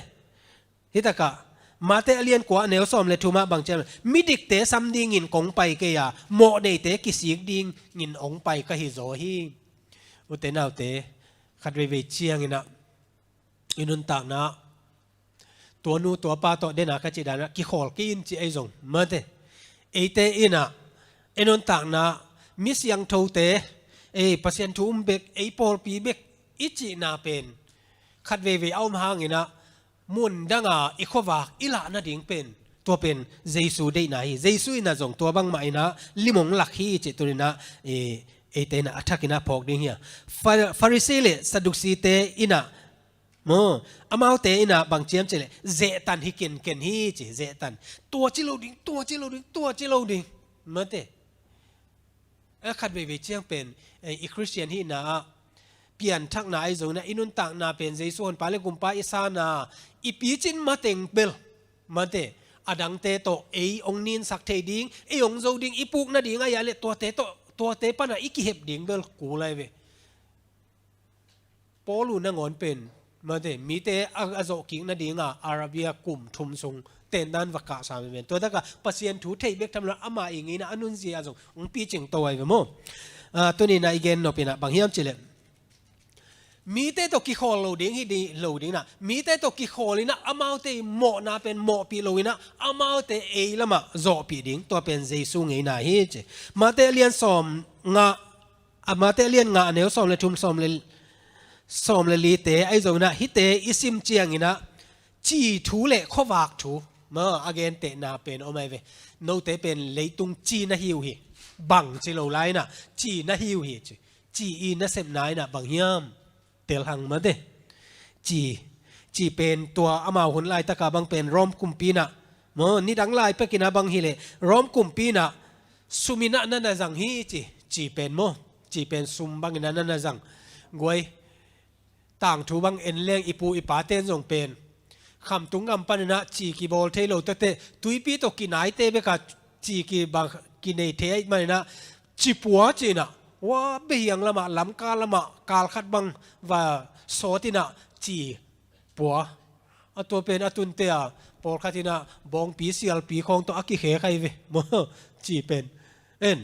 hitakah Mate a lian kua a neu sawm le thumah bang ciam, midikte sam dingin kong pai kei a, mawhneite kisik dingin hong pai ka hi zaw hi. Ute naute, khat veivei cianginah i nuntakna tua nu tua pa tawh dena ka cih danah kikhawl kei in ci ei zong mate, eite inah i nuntakna mi siangthote, ei Pasian thu um bek, ei pawlpi bek i cihna pen khat veivei a om hanginah mun danga i khuavak i lah nading pen, tua pen Jesu deihna hi. Jesu inah zong tua bangmah inah lim hong lak hi cih tuninah, eh, eite inah a thakinah phawk ding hi a. Fa-, Farisi le Saddusi-te inah maw, amaute inah bang ciam cihleh, zehtan hi kenken hi ci, zehtan. Tua ci lo ding, tua ci lo ding, tua ci lo ding mate. A khat veivei ciang pen, eh, i Khristian hihna ah pianthakna ahi zongin ah i nuntakna pen Jesu honpa le gumpa i sana i picin mateng bel mate, a dangte tawh ei hong ninsak thei ding, ei hong zo ding, i puk nading ahi a le tuate tawh, tuate panah i kihep ding bel kul ahi ve. Paul uh nangawn pen mate, mite a, a zawh kik nadinga Arabia kum thum sung tendan va kahsa maiven. Tua takah Pasian thu thei bek tham lo ama i ngeina a nunzia zong hong picing to ahi ve maw? Ah, tuninah i gen nopinah bang hiam cihleh, mite tawh kikhawl lo ding hi ding lo dinginah, mite tawh kikhawl inah amaute i mawhna pen mawhpih lo inah amaute ei lamah zawhpih ding, tua pen Jesu ngeina hi ci. Mate a lian sawm ngah, a Mate a lian ngah a neu sawm le thum, sawm le, sawm le lite ahi zongin ah, hihte i sim ciangin ah, ci thu le khuavak thu, maw, a gentehna pen om ahi ve. Note pen leitung ci na hi uh hi. Bang ci lo lai-in ah, ci na hi uh hi ci. Ci i nasepna in ah bang hiam? Tel hang mate. Ci, ci pen tua amau hun laitaka bang pen Rom kumpi in ah, maw, nidang lai pekin ah bang hileh Rom kumpi in ah sum in ah na na zang hi ci. Ci pen maw, ci pen sum bangin ah na na zang. Guai, tangthu bang en leng i pu i paten zong pen khamtung gam panin ah ci kibawl thei lo tete, tuipi tawh kinaite beka ci kibang kinei thei ahih manin ah, ci pua ci-in ah, wa, behiang lamah, lamka lamah kal khat bang va sawt in ah ci pua. A tua pen a tunte a, pawlkhat in ah bawngpi sialpi khawng tawh a kikhek ahi ve maw, ci pen. En.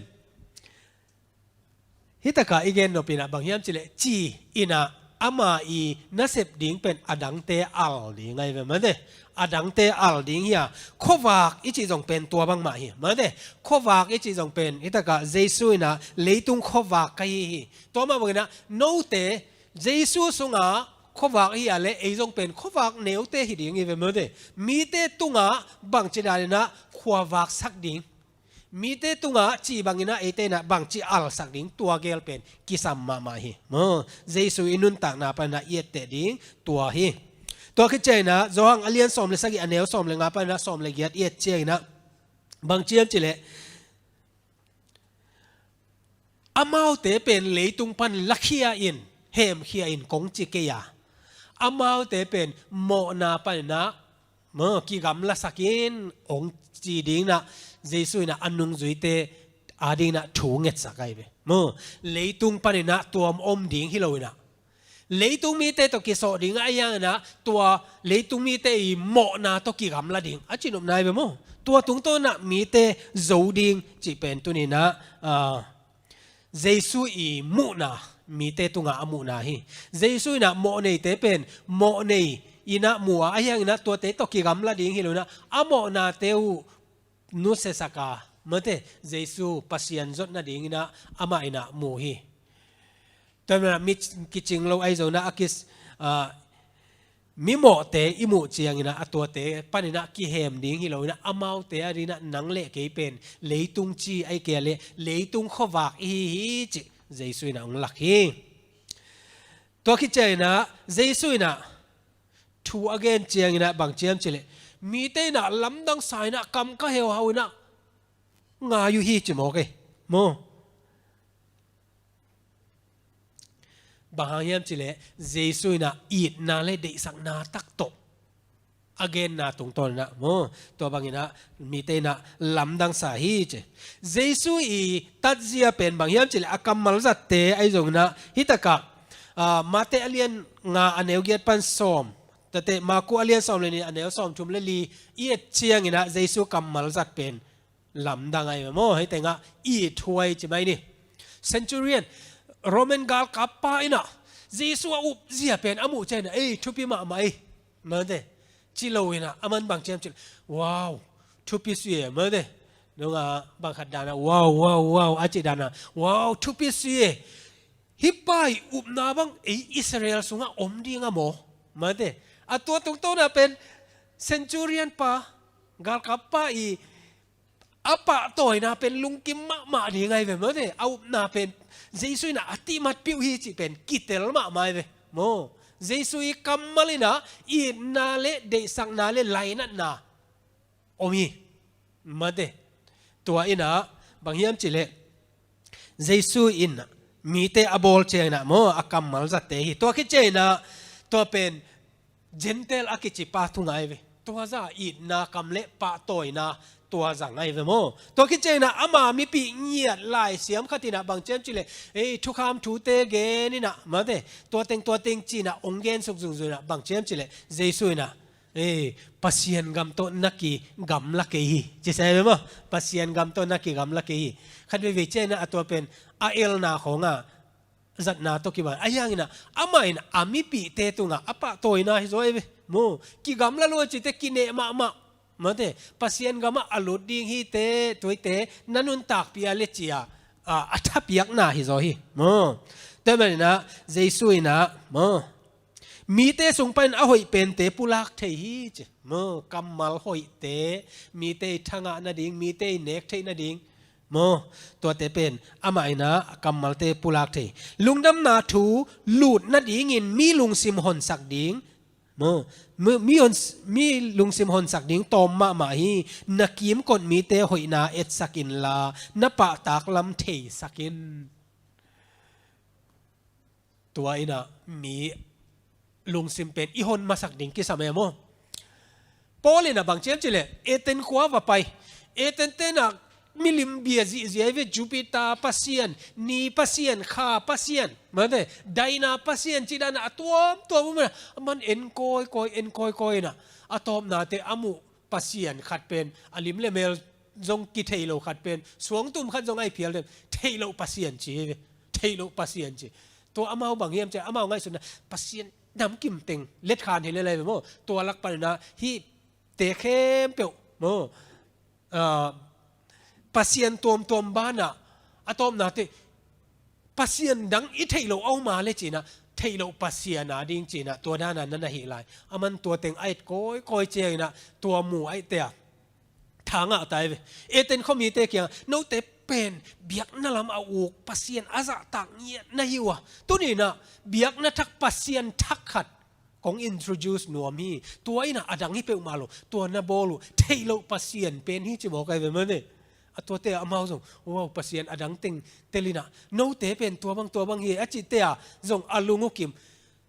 Hih takah i gen nop in ah bang hiam cih leh, ci in ah ama i nasep ding pen a dangte al ding ahi ve mate. A dangte al ding hi a, khuavak i cih zong pen tua bangmah hi mate. Khuavak i cih zong pen hih takah Jesu in ah leitung khuavak ka hi hi. Tua mah bangin ah note Jesu sungah khuavak hi a leh ei zong pen khuavak neute hi ding hi ve mate. Mite tungah bangci danin ah khuavak sak ding, mite tungah ci bangin ah eite in ah bangci alsak ding, tua gel pen kisam mahmah hi. Maw, Jesu i nuntakna panin ah i etteh ding tua hi. Tua khit ciangin ah Johan a lian sawm le sagih, a neu sawm le nga panin ah sawm le giat i et ciangin ah bang ci hiam cih leh, amaute pen leitung pan lakhia in, hemkhia in kong ci kei a, amaute pen mawhna panin ah, maw, kigamlasak in hong ci dingin ah Jesu in ah a nungzuite adingin ah thu ngetsak ahi ve. Maw, leitung panin ah tua om ding hi lo-in ah, leitung mite tawh kisawh ding ahih hangin ah, tua leitung mite i mawhna tawh kigamla ding a cinopna hi ve maw. Tua tungtawn ah mite zo ding cih pen tuni-in ah, ah, Jesu i muhna, mite tungah a muhna hi. Jesu in ah mawhneite pen mawhnei in ah mu a, ahih hangin ah tuate tawh kigamla ding hi lo-in ah, a mawhnate uh nusiasak a, mate, Jesu Pasian zot nadingin ah amah in ah mu hi. Tua manin ah mi kicing lo ahi zongin ah a kis, ah, mimawhte i muh ciangin ah a tuate panin ah kihem ding hi lo-in ah, amaute adingin ah nang le kei pen leitung ci ahih kei leh leitung khuavak i hi hi cih Jesu in ah hong lak hi. Tua khit ciangin ah Jesu in ah thu a gen ciangin ah bang ci hiam cih leh, mite in ah lamdang sa-in ah kam ka heuhau in ah ngai uh hi ci mawk e. Maw, bang hang hiam cih leh Jesu in ah itna le deihsakna tak tawh a genna tungtawn in ah, maw, tua bangin ah mite in ah lamdang sa hi ci. Jesu i tatzia pen bang hiam cih leh a kammal zatte ahi zongin ah, hih takah, ah, Mate a lian nga a neu giat pan sawm, tate Marku a lian sawm le nih a neu sawm thum le li i et ciangin ah Jesu kammal zat pen lamdang ahi ve maw, hih tengah ithuai ci mai ni. Centurion, Roman galkappa in ah Jesu a upzia pen a muh ciangin ah, ei, thupi mahmah ei, mate, ci lo-in ah, aman bang ci hiam cih leh, wow, thupi sui e, mate. Nungah bang khat dan ah, wow, wow, wow a cih dan ah, wow, thupi sui e. Hih pa i upna bang ei Israel sungah om ding a maw, mate. A tua tungtawn ah pen centurion pa, galkappa i a pahtawina pen lungkim mahmah ding ahi ve mate. A upna pen Jesu in ah a timatpih uh hi cih pen kitel mahmah ahi ve maw. Jesu i kammal in ah itna le deihsakna le lainatna om hi, mate. Tua in ah bang hiam cih leh, Jesu in mite a bawl ciangin ah maw, a kammal zatte hi. Tua khit ciangin ah tua pen Gentile a kici pa thu ngai ve. Tua zah itna kam le pahtawina tua zah ngai ve maw. Tua khit ciangin ah ama mipih ngiat laisiam khat in ah bang ci hiam cih leh, ei, thukham thute gen in ah, mate, tua teng tua teng ci-in ah hong gensuk zungzung in ah bang ci hiam cih leh, Jesu in ah, ei, Pasian gam tawh na kigamla kei hi, ci sa hi ve maw. Pasian gam tawh na kigamla kei hi. Khat veivei ciangin ah a tua pen a elna khawng ah zatna tawh kiban. Ahih hangin ah amah in a mipihte tungah a pahtawina hi zaw hi ve maw. Kigamla lo a cihte kineh mahmah, mate, Pasian gamah a lut ding hite, tuate na nuntakpih a le ci-a, a, a thapiakna hi zaw hi maw. Tua maninah Jesu inah maw, mite sung panin a hoih pente pulak thei hi ci maw. Kammal hoihte, mite i thangah nading, mite i nek theih nading maw, tuate pen amah inah kammalte pulak thei. Lungdamna thu lut nadingin mi lungsim honsak ding maw, mi, mi, hon, mi lungsim honsak ding tawm mahmah hi. Na kimkot mite hoihna etsak inla, na pahtak lam theisak in. Tua inah mi lungsim pen i hon masak ding kisam e maw. Paul inah bang ci hiam cih leh Eden khua va pai. Eden tenah milim bia zihziah hi ve, Jupiter pasian, ni pasian, kha pasian, mate, Diana pasian cih danah a tuamtuam um inah, a man en kawikawi, en kawikawi inah a tawpnate a muh pasian khat pen, a lim le mel zong kithei lo khat pen, suangtum khat zong a hi phial dem, theih loh pasian ci hi ve. Theih loh pasian ci. Tua amau bang hiam cih leh amau ngaihsutna, pasian namkim teng letkhan hi lel lai ve maw. Tua lak paninah hihte khempeuh maw, ah, pasian tuamtuam banah a tawpnate, pasian dang i theih loh a om a leh cinah, theih loh pasian a ding cinah, tua dana na na hih lai. A man tua teng a et kawikawi cianginah tua mu a ette a, tha ngah ta hi ve. Eden khuamite kiangah, note pen biakna lam a uk pasian a zahtak ngiat na hi uh a, tuninah biakna thak pasian thak khat kong introduce nuam hi. Tua inah a dang hi peuhmah lo, tua na bawl uh theih loh pasian pen hi ci mawk ahi ve mate. A tuate amau zong, wow, pasian a dang teng tel inah, note pen tua bang tua bang hi a cihte a zong a lung uh kim.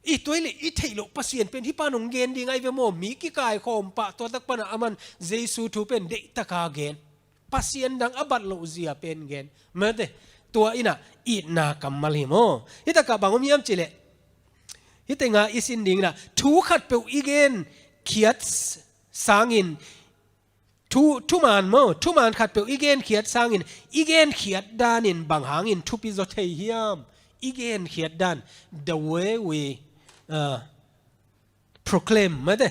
I tuai le i theih loh pasian pen hih pan hong gen ding ahi ve maw. Mi kikaikhawm pah, tua tak panah a man Jesu thu pen deihtaka gen. Pasian dang a bat loh zia pen gen. Mate, tua inah itna kammal hi maw. Hih takah bang om hiam cih leh, hih tengah i sin ding inah thu khatpeuh i gen khiat sangin, thu, thuman maw, thuman khatpeuh i gen khiat sangin, i gen khiat danin bang hangin thupi zaw thei hiam? I gen khiat dan, the way we, uh, proclaim, mate.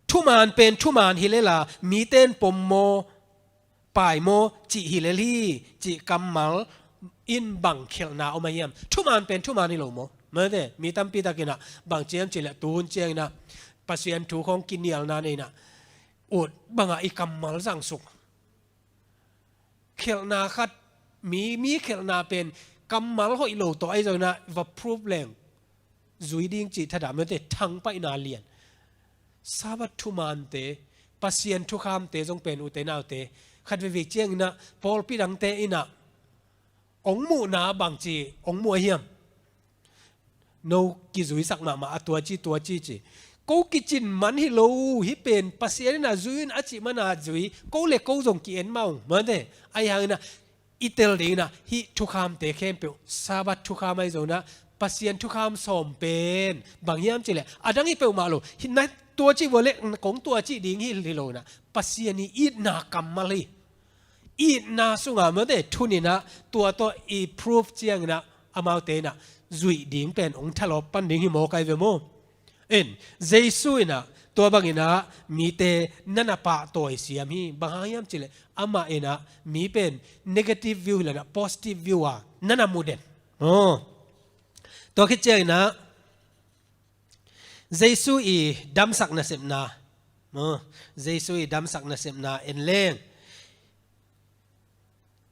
Thuman pen thuman hi lel a, mite in pom maw, pai maw, cih hi lel hi, cih kammal in bang khialhna om a hiam? Thuman pen thuman hi lo maw. Mate, mi tampi takinah bang ci hiam cih leh tuhun cianginah Pasian thu khawng kinialna nei inah, ut bangah i kammal zangsuk. Khialhna khat, mi, mi khialhna pen kammal hoih lo tawh ahi zonginah va proof leng zui ding cih thadah mate, thangpaihna lian. Sabbath thumante, Pasian thukhamte zong pen, ute naute, khat veivei cianginah pawlpi dangte inah hong muhna bangci hong muh a hiam? No kizuisak mahmah a, tua ci, tua ci ci. Ko kicin man hi lo, hih pen Pasian inah zui un a cih mana zui, ko le ko zong ki-en mah ung, mate. Ahi hanginah i tel dinginah hih thukhamte khempeuh, Sabbath thukham ahi zonginah Pasian thukham sawm pen bang hiam cih leh, a dang hi peuhmah lo, hih na tua cih vua le kong tua cih ding hi, hi lo inah, Pasian i itna kammal hi. Itna sungah mate, thuninah tua tawh i proof cianginah amaute inah zuih ding pen hong thalawp pan ding hi mawk ahi ve maw. In, Jesu inah tua banginah mite na na pahtawi siam hi. Bang hang hiam cih leh amah inah mi pen negative view hi lo inah positive view a na na mu den. Oh. Tua khit cianginah Jesu i damsak nasepna, maw, Jesu i damsak nasepna en leng,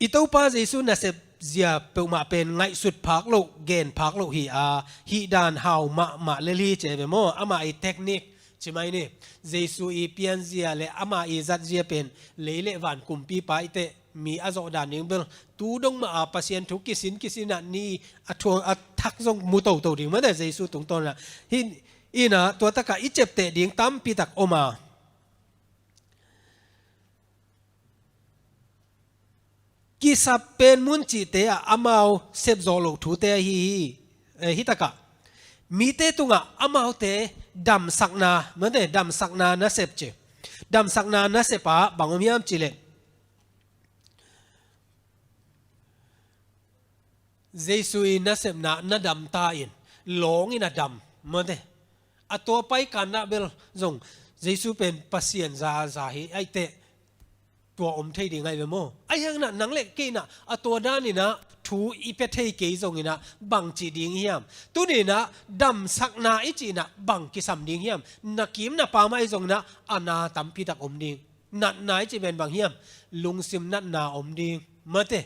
i Topa Jesu nasep zia peuhmah pen ngaihsut phak loh, gen phak loh hi a, hih dan hau mahmah lel hi ci ve maw. Amah i technique ci mai ni. Jesu i pianzia le amah i zatzia pen lei le van kumpipa i teh mi a zawh dan ding bel, tu dong mah a Pasian thu kisin kisin ah ni a thu a thak zong mu toto ding mah, Jesu tungtawn ah. Hih inah tua takah i ciapteh ding tampi tak om a, kisap pen mun cihte ah amau sepzawh loh thute ahi hi. Eh, hih takah mite tungah amaute damsakna, mate, damsakna nasep ci. Damsakna nasep ah bang om hiam cih leh, Jesu i nasepna na dam ta in, lawng in a dam, mate. A tua pai kanah bel zong Jesu pen Pasian zaza hi, aiteh tua om thei ding ahi ve maw? Ahi hangin ah nang le kei in ah a tua dan in ah thu i pia thei kei zongin ah bang ci ding hiam? Tuni in ah damsakna i cih in ah bang kisam ding hiam? Na kim na pam ahi zongin ah a na tampi tak om ding. Natna i cih pen bang hiam? Lungsim natna om ding. Mate.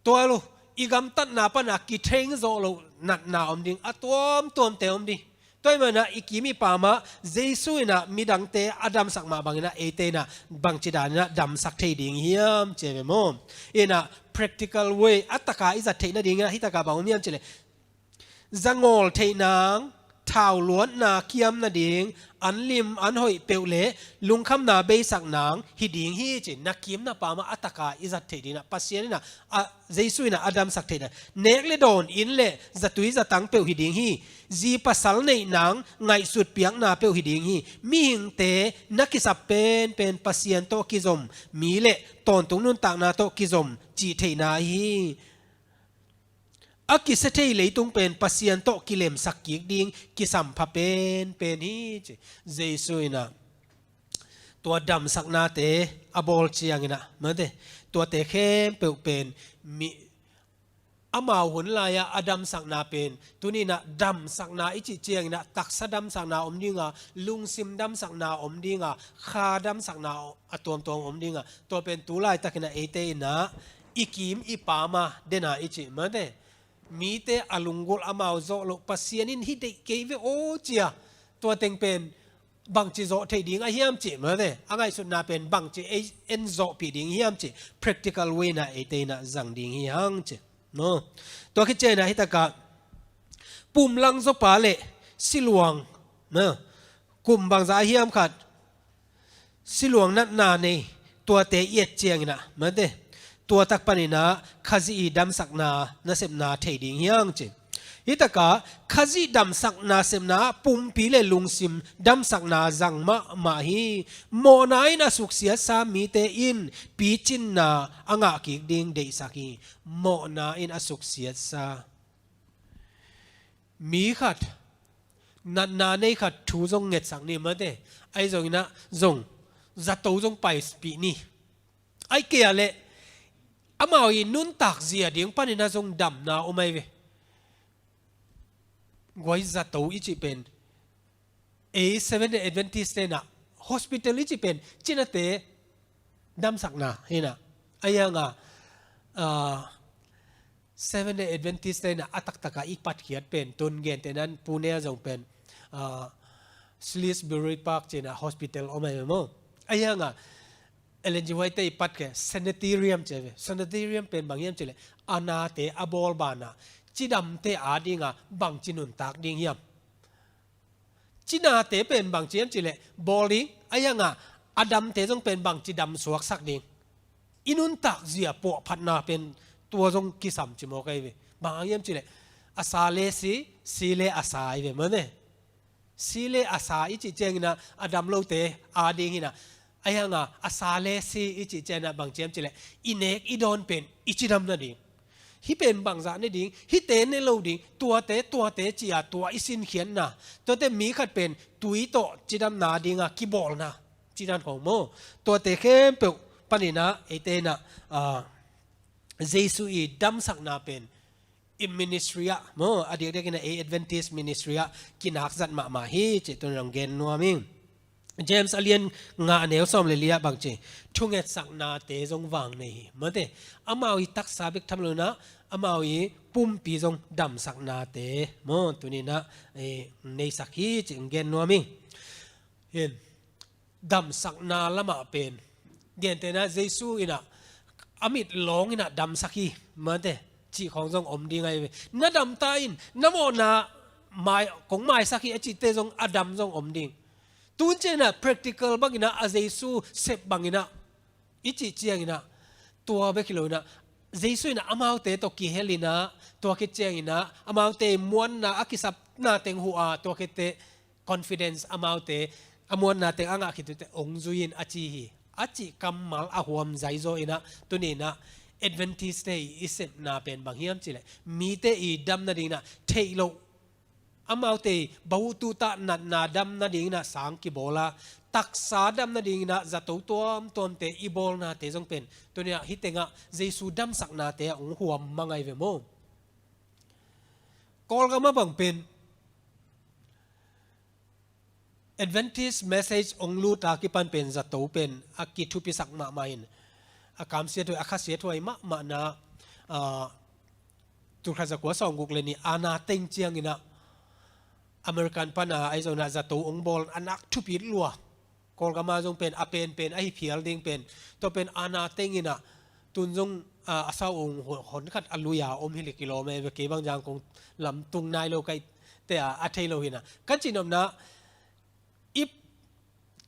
Tua lo, i gamtatna pan a kitheng zawh loh natna om ding, a tuamtuamte om ding. Tua ahih manin ah i kim i pam ah Jesu in ah midangte a damsak mah bangin ah eite in ah bangci danin ah damsak thei ding hiam ci ve maw? In ah practical way a taka i zat theih nadingin ah hi takah bang om hiam cih leh, zangawl theih nang, thau luatna kiam nading, an lim an hoih peuh le lungkhamna beisak nang hi ding hi ci. Na kim na pam ah a taka i zat theih dingin ah Pasian in ah, a, Jesu in ah a damsak theih nang, nek le dawn, inn le zatui zatang peuh hi ding hi. Zi pasal neih nang, ngaihsut piakna peuh hi ding hi. Mihingte na kisap penpen Pasian tawh kizom, mi le tawntung nuntakna tawh kizom cih theihna hi. A kisia thei leitung pen Pasian tawh kilemsak kik ding kisampha penpen hi ci. Jesu in ah tua damsaknate a bawl ciangin ah, mate, tuate khempeuh pen mi, amau hun lai-ah a damsakna pen, tuni in ah damsakna i cih ciangin ah taksa damsakna om ding a, lungsim damsakna om ding a, kha damsakna a tuamtuam om ding a, tua pen tu laitakin ah eite in ah i kim i pam a den a i cih, mate, mite a lunggulh amau zawh loh, Pasian in hih deih kei ve aw ci a, tua teng pen bangci zawh theih ding a hiam cih, mate, a ngaihsutna pen bangci ei en zawhpih ding hiam cih practical way in ah eite in ah zang ding hi hang ci. No. Tua khit ciangin ah hi takah pumlang zawpa le siluang, no, kum bangzah a hiam khat siluang natna nei, tuate i et ciangin ah, mate, tua tak panin ah Khazih i damsakna nasepna thei ding hi hang ci. Hi takah Khazih damsakna sepna ah pumpi le lungsim damsakna zang mahmah hi. Mawhna in a suksiatsa mite in picinna a ngah kik ding deihsak hi. Mawhna in a suksiatsa. Mi khat, natna nei khat thu zong ngetsak ni, mate. Ahi zongin ah zong zato zong paipih ni. Ahih kei leh amau i nuntak zia ding panin ah zong damna om ahi ve. Guai, zato i cih pen, ei Seventh Day Adventist te in ah hospital i cih pen cinate damsakna hi in ah. Ahi hang a, ah, Seventh Day Adventist te in ah a taktak a i patkhiat pen, tun gentehna in Pune ah zong pen, ah, Salisbury Park ci in ah hospital om ahi ve maw? Ahi hang a Ellen G. White te i patkhiat sanitarium ci ve. Sanitarium pen bang hiam cih leh, a nate a bawl banah cidamte ading a bangci nuntak ding hiam? Cinate pen bangci hiam cih leh bawl ding, ahi hang a a damte zong pen bangci damsuaksak ding. I nuntak zia puahphatna pen tua zong kisam ci mawk ahi ve. Bang hang hiam cih leh, a sa le si, si le a sa ahi ve, mate. Si le a sa i cih ciangin ah a dam lote ading hi in ah. Ahi hang a a sa le si i cih ciangin ah bangci hiam cih leh, i nek i dawn pen i cidam nading, hih pen bangzah ne ding, hihte ne lo ding, tuate, tuate ci a tua i sinkhiatna, tuate mi khat pen tui tawh cidamna ding a kibawlna, ci dan khawng maw? Tuate khempeuh panin ah eite in ah, ah, Jesu i damsakna pen i ministry ah maw, a diakdiakin ah ei Adventist ministry ah kinak zat mahmah hi cih tun in hong gen nuam ing. James a lian nga a neu sawm le li ah bangci, thungetsaknate zong vang nei hi, mate. Amau i taksa bek tham lo in ah amau i pumpi zong damsaknate maw, tuni in ah, eh, neisak hi cih hong gen nuam ing. Hin, damsakna lamah pen, gentehna Jesu in ah a mit lawng in ah damsak hi, mate, cih khawng zong om ding ahi ve. Na dam ta in, na mawhna mai, kong maisak hi a cihte zong a dam zong om ding. Tun ciangin ah practical bangin ah a Jesu sep bangin ah i cih ciangin ah, tua bek hi lo in ah, Jesu in ah amaute tawh kihel in ah, tua khit ciangin ah amaute muanna a kisapna teng huh a, tua khitte confidence, amaute a muanna teng a ngah khit uh teh hong zui in a ci hi, a cih kammal a huam zaizaw in ah, tuni in ah Adventist te i sepna pen bang hiam cih leh, mite i dam nading in ah theih loh, amaute i bawtu tah natna dam nading in ah sang kibawl a, taksa dam nadingin ah zato tuamtuamte i bawlnate zong pen tuni-ah hih tengah Jesu damsaknate ah hong huam mang ahi ve maw? Kawlgam ah bang pen Adventist message hong lut a kipan pen zato pen a kithupisak mahmah in, a kamsiat huai, a khasiat huai mahmahna, ah, tul khat za kua sawmguk le nih aana teng ciangin ah American pan a ahi zongin ah zato hong bawl a nak thupi lua. Kawlgam ah zong pen a penpen ahi phial ding pen, tua pen aana tengin ah tun zong, ah, a sau hong hon, hon khat a lui a om hi leh kilawm e ve, kei bang zang kong lamtung nai lo ka hihte a, a thei lo hi-in ah. Kan cihnopna, i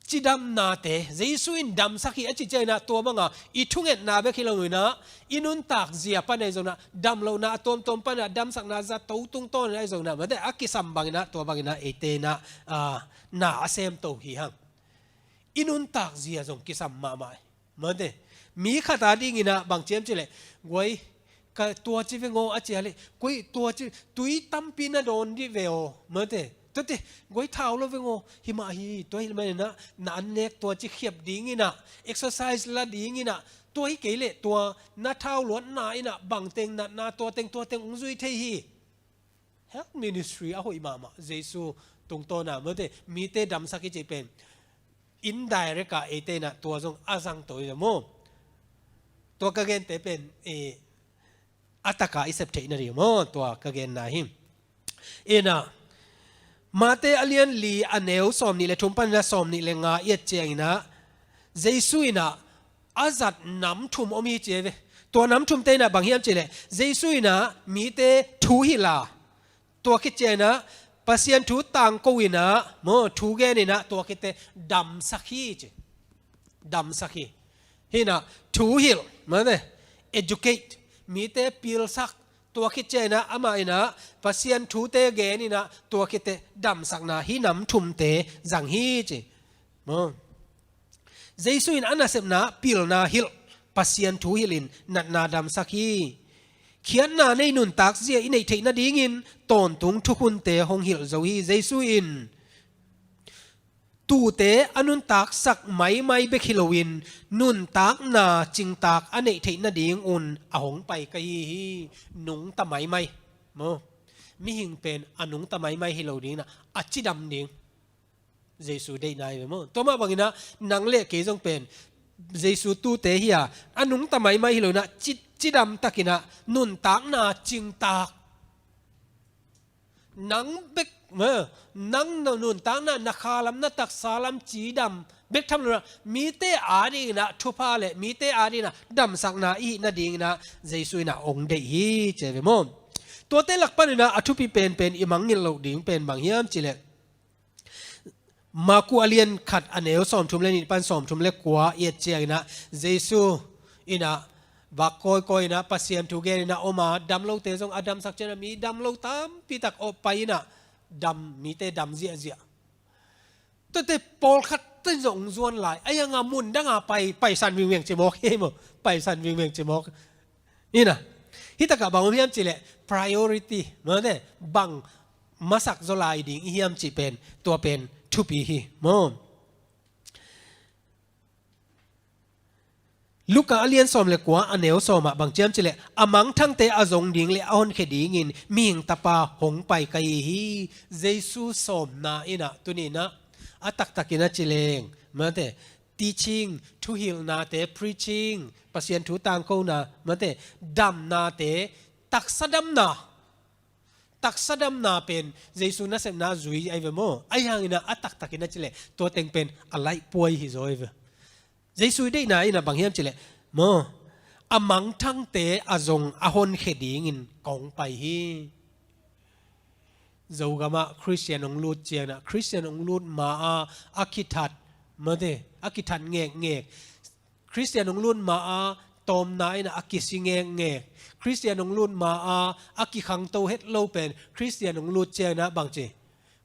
cidamnate Jesu in damsak hi a cih ciangin ah tua banga i thungetna bek hi lo-in ah, i nuntak zia pan ahi zongin ah, damlohna a tuamtuam pan ah, damsakna zato tungtawn ahi zongin ah, mate, a kisam bangin ah, tua bangin ah eite in ah, ah, na a semto hi hang. I nuntak zia zong kisam mahmah hi. Mate, mi khat a dingin ah bang ci hiam cih leh, guai, ka tua ci veng aw a cih leh, guai, tua ci, tui tampi na dawn dih ve aw. Mate, tuate, guai, thau lo veng aw, hi mah hi, tua hi manin ah na annek tua ci khiap dingin ah, exercise la dingin ah, tua hi kei leh tua na thau luatna in ah bang teng natna, tua teng, tua teng hong zui thei hi. Health ministry a hoih mahmah. Jesu tungtawn a, mate, mite damsak hi cih pen indirect a eite in ah tua zong a zangto hi ve maw? Tua ka gente pen, eh, a taka i sep theih nading maw? Tua ka genna hi. In ah, Mate a lian li a neu sawmnih le thum panin ah sawmnih le nga i et ciangin ah, Jesu in ah a zat nam thum om hi ci ve. Tua nam thumte in ah bang hiam cih leh, Jesu in ah mite thu hilh a, tua khit ciangin ah Pasian thu tangko in ah, maw, thu gen in ah tua khitte damsak hi ci. Damsak hi. Hi-in ah thu hilh, mate, educate, mite pilsak, tua khit ciangin ah amah in ah Pasian thute gen in ah tua khitte damsakna, hih nam thumte zang hi ci. Maw? Jesu in a nasepna pilna hilh, Pasian thu hilh in natna damsak hi. Khiatna nei nuntak zia i neih theih nadingin tawntung thukhunte hong hilh zo hi. Jesu in tuute a nuntaksak maimai bek hi loin nuntakna cingtak a neih theih nadingun a hong pai ka hi hi. Nungta maimai. Maw? Mihing pen a nungta maimai hi lo dingin ah a cidam ding Jesu deihna hi ve maw? Tua mah bangin ah nang le kei zong pen Jesu tuute hi a, a nungta maimai hi loin ah ci, cidam takin ah nuntakna cingtak, nang bek, maw, nang na nuntakna, na khalam, na taksa lam cidam bek tham loin ah mite a dingin ah thupha le mite a dingin ah damsakna i hih nadingin ah Jesu in ah hong deih hi ci ve maw? Tuate lak panin ah a thupi penpen i mangngilh loh ding pen bang hiam cih leh, Marku a lian khat a neu sawmthum le nih pan sawmthum le kua i et ciangin ah Jesu in ah vak kawikawi in ah Pasian thu gen in ah om a, damlote zong a damsak ciangin ah mi damlo tampi tak om pai in ah dam, mite dam ziahziah. Tuate pawlkhat ten zong hong zuan lai. Ahi hang a mun dang a pai, paisan vingveng ci mawk hi maw? Paisan vingveng ci mawk. Hi-in ah, hih takah bang om hiam cih leh priority, mate, bang masak zaw lai ding i hiam cih pen, tua pen thupi hi maw? Luka a lian sawm le kua a neu sawm ah bang ci hiam cih leh, a mangthangte a zong ding le a honkhia dingin Mihing Tapa hong pai ka hi hi. Jesu sawmna in ah tuni-in ah a taktakin a ci leng, mate, teaching, thuhilhnate, preaching, Pasian thu tangkona, mate, damnate, taksa damna, taksa damna pen Jesu nasepna zui ahi ve maw? Ahi hangin ah a taktakin a ci leh tua teng pen a laih puai hi zaw ahi ve. Jesu deihna in ah bang hiam cih leh, maw, a mangthangte a zong a honkhia dingin kong pai hi. Zogam ah Khristian hong lut ciangin ah, Khristian hong lut ma-a a kithat, mate, a kithat ngekngek, Khristian hong lut ma-a tawmna in ah a kisi ngekngek, Khristian hong lut ma-a a kikhangto het lo pen, Khristian hong lut ciangin ah bang ci?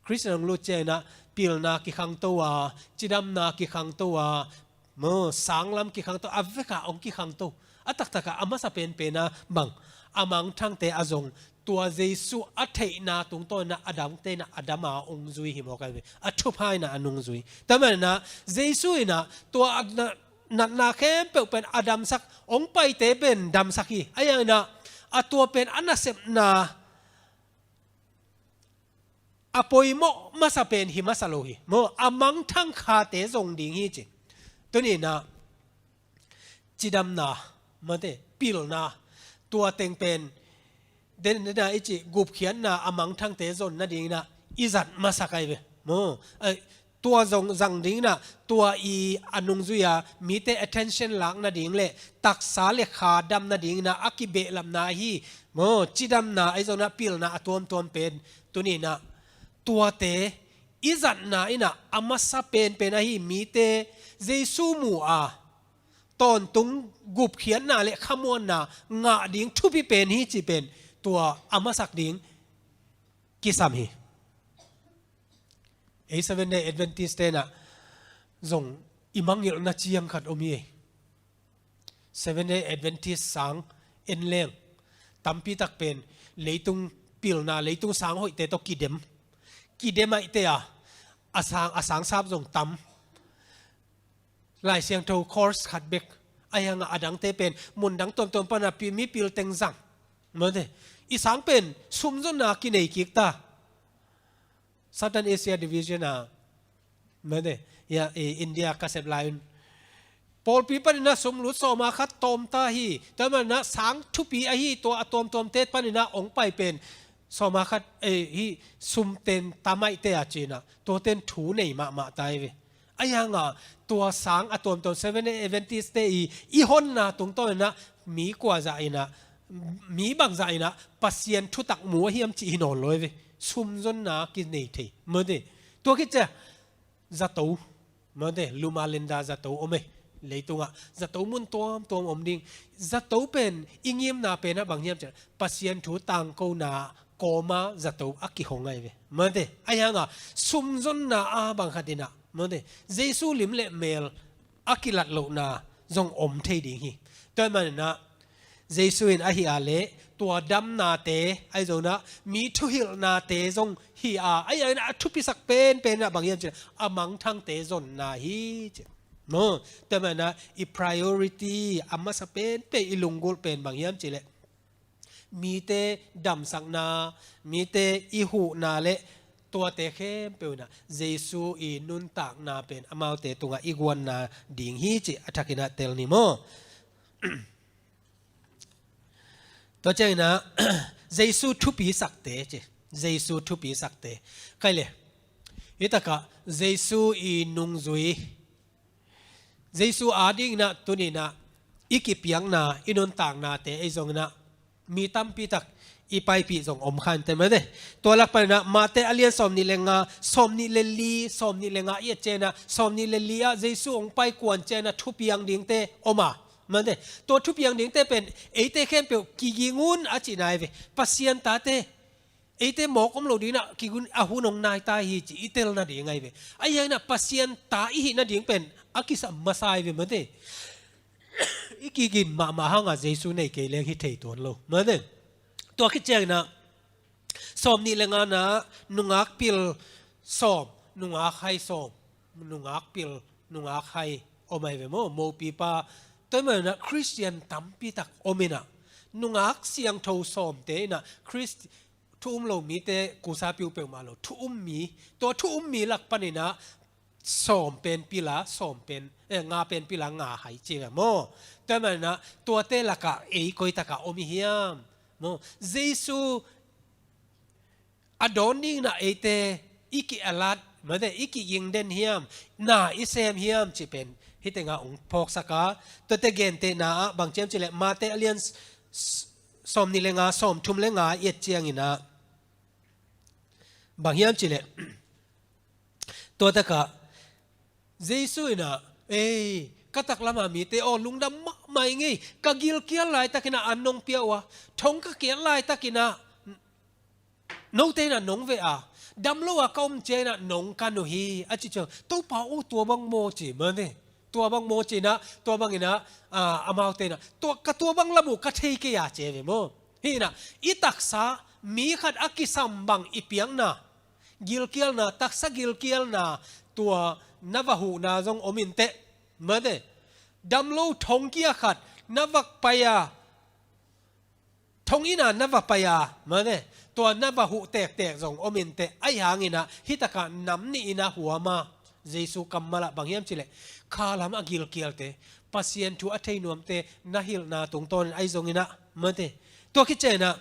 Khristian hong lut ciangin ah pilna kikhangto a, cidamna kikhangto a, maw, sanglam kikhangto, a vekah hong kikhangto. A taktakah a masa penpen ah bang, a mangthangte a zong tua Jesu a theihna tungtawn inah a dangte inah a dam a ong zui hi mawk ahi ve. A thupha inah a nung zui. Tua manin ah Jesu inah tua a na-, natna khempeuh pen a damsak, ong paite pen damsak hi. Ahi hangin ah a tua pen a nasepna a poimawh masa pen hi masa lo hi. Maw, a mangthang khate zong ding hi ci. Tuni inah cidamna, mate, pilna, tua teng pen den, den a i cih gupkhiatna a mangthangte zon nading inah i zat masak ahi ve. Maw, ai, tua zong zang ding inah tua i a nungzui a mite attention lak nading le taksa le kha dam nading inah a kibehlapna ahi. Maw, cidamna ahi zong inah pilna a tuamtuam pen tuni inah tuate i zatna inah a masa penpen ahi mite Jesu mu a tawntung gupkhiatna le khamuanna ngah ding thupi pen hi ci pen tua a masak ding kisam hi. Ei Seventh Day Adventist te inah zong i mangngilhna ciang khat om hi. Seventh Day Adventist sang en leng tampi tak pen leitung pilna, leitung sang hoihte tawh kidem, kidem ahihte a, a sang, a sang sap zong tam. Lai Siangtho course khat bek, ahi hangah a dangte pen mundang tuamtuam pana pi-, mipil teng zang. Mate, i sang pen sumzonna kinei kik ta. Southern Asia Division a, mate, ya, i India ka sep lai un pawlpi panin a sum lut sawma khat tawm ta hi. Tua manin a sang thupi ahi tua a tuamtuamte panin a ong pai pen sawma khat, eh, hi sum ten tam ahihte a ci inah tua ten thu nei mahmah ta hi ve. Ahi hangah tua sang a tuamtuam Seventh Day Adventist te i, i honna tungtawn inah mi kua zah inah, mi bang zah inah Pasian thutak mu ahiam cih hi nawn lo hi ve. Sumzonna kinei thei. Mate, tua khit ciang zato, mate, Loma Linda zato om e. Leitungah zato mun tuamtuam om ding. Zato pen i ngimna penah bang hiam ciah Pasian thu tangkona kawma zato a kihong ahi ve. Mate, ahi hangah sumzonna a bang khat inah, mate, Jesu lim le mel a kilat lohna zong om thei ding hi. Tua manin ah Jesu in ahi a leh tua damnate ahi zongin ah mi thuhilhnate zong hi a, ahi a in ah a thupisak penpen in ah bang hiam cih leh a mangthangte zonna hi ci. No, tua manin ah i priority a masa penpen i lunggulh pen bang hiam cih leh mite damsakna, mite i huhna le tuate khempeuh in ah Jesu i nuntakna pen amaute tungah i guanna ding hi cih a thakin ah tel ni maw? Tua ciangin ah Jesu thupisakte ci. Jesu thupisakte. Kai le, hi takah Jesu i nungzui, Jesu adingin ah tuni in ah i kipiakna, i nuntaknate ei zongin ah mi tampi tak i paipih zong om kha inteh mate. Tua lak panin ah Mate a lian sawmnih le nga, sawmnih le li, sawmnih le nga i et ciangin ah, sawmnih le li ah Jesu hong pai kuan ciangin ah thupiang dingte om a, mate. Tua thupiang dingte pen eite khempeuh kiging un a cihna hi ve. Pasian tate, eite mawk om lo dingin ah kiging un, a hun hong nai ta hi ci i tel nading ahi ve. Ahi hangin ah Pasian ta i hih nading pen a kisam masa hi ve mate. I kigin mahmah hangah Jesu nei kei leng hi thei tuan lo mate. Tua khit ciangin ah sawmnih le nga na nungak pil sawm, nungak hai sawm, nungak pil, nungak hai om ahi ve maw? Mopipa, tua manin ah Khristian tampi tak om in ah nungak siangtho sawmte in ah Khrist-, thu um lo mite kusa piu peuhmah lo, thu um mi, tua thu um mi lak panin ah sawm pen pil a, sawm pen, eh, nga pen pil a, nga hai ci ve maw? Tua manin ah tuate lakah ei koi takah om i hiam maw? Jesu a dawn dingin ah eite i ki-alert mate, i kiging den hiam, na i sem hiam cih pen hih tengah hong phawksak a, tuate gentehna ah bang ci hiam cih leh Mate a lian s-, s-, sawmnih le nga, sawmthum le nga i et ciangin ah bang hiam cih leh tua takah Jesu in ah, ei, ka taklamah mite aw, lungdam mahmah ing ei, ka gilkial laitakin ah an nong pia uh a, thong ka kiat laitakin ah note in ah nong veh a, dam lo a ka om ciangin ah nong kan uh hi a cih ciang, Topa aw, tua bang maw ci mate. Tua bang maw ci in ah, tua bangin ah, ah, amaute in ah, tua, ka tua bang lam uh ka thei kei a ci ve maw? Hi in ah, i taksa mi khat a kisam bang i piakna, gilkialna, taksa gilkialna, tua na va huhna zong om inteh. Mate, dam lo thongkia khat na va pai a, thong inn ah na va pai a, mate, tua na va huh tektek zong om inteh. Ahi hangin ah, hih takah nam nih in ah huam a, Jesu kammal ah bang hiam cih leh, kha lam a gilkialte, Pasian thu a thei nuamte na hilhna tungtawnin ahi zongin ah, mate, tua khit ciangin ah,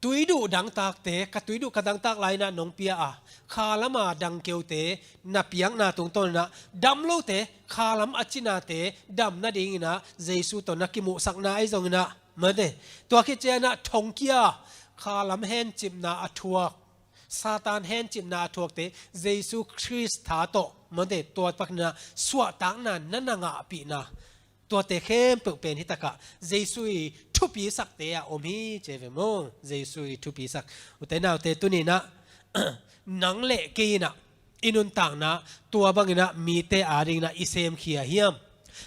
tuiduh dangtakte, ka tuiduh ka dangtak lai-in ah nong pia a, kha lam a dangkeute na piakna tungtawnin ah, dam lote, kha lam a cinate dam nadingin ah Jesu tawh na kimuhsakna ahi zongin ah, mate, tua khit ciangin ah thongkia, kha lam hencipna a thuak, Satan hencipna a thuakte Jesu Khrist tha tawh, mate, tua panin ah suahtakna na na ngahpihna, tuate khempeuh pen hih takah Jesu i thupisakte ah om hi, ci ve maw. Jesu i thupisak. Ute naute, tuni-in ah nang le kei in ah i nuntakna, tua bangin ah mite adingin ah i semkhia hiam?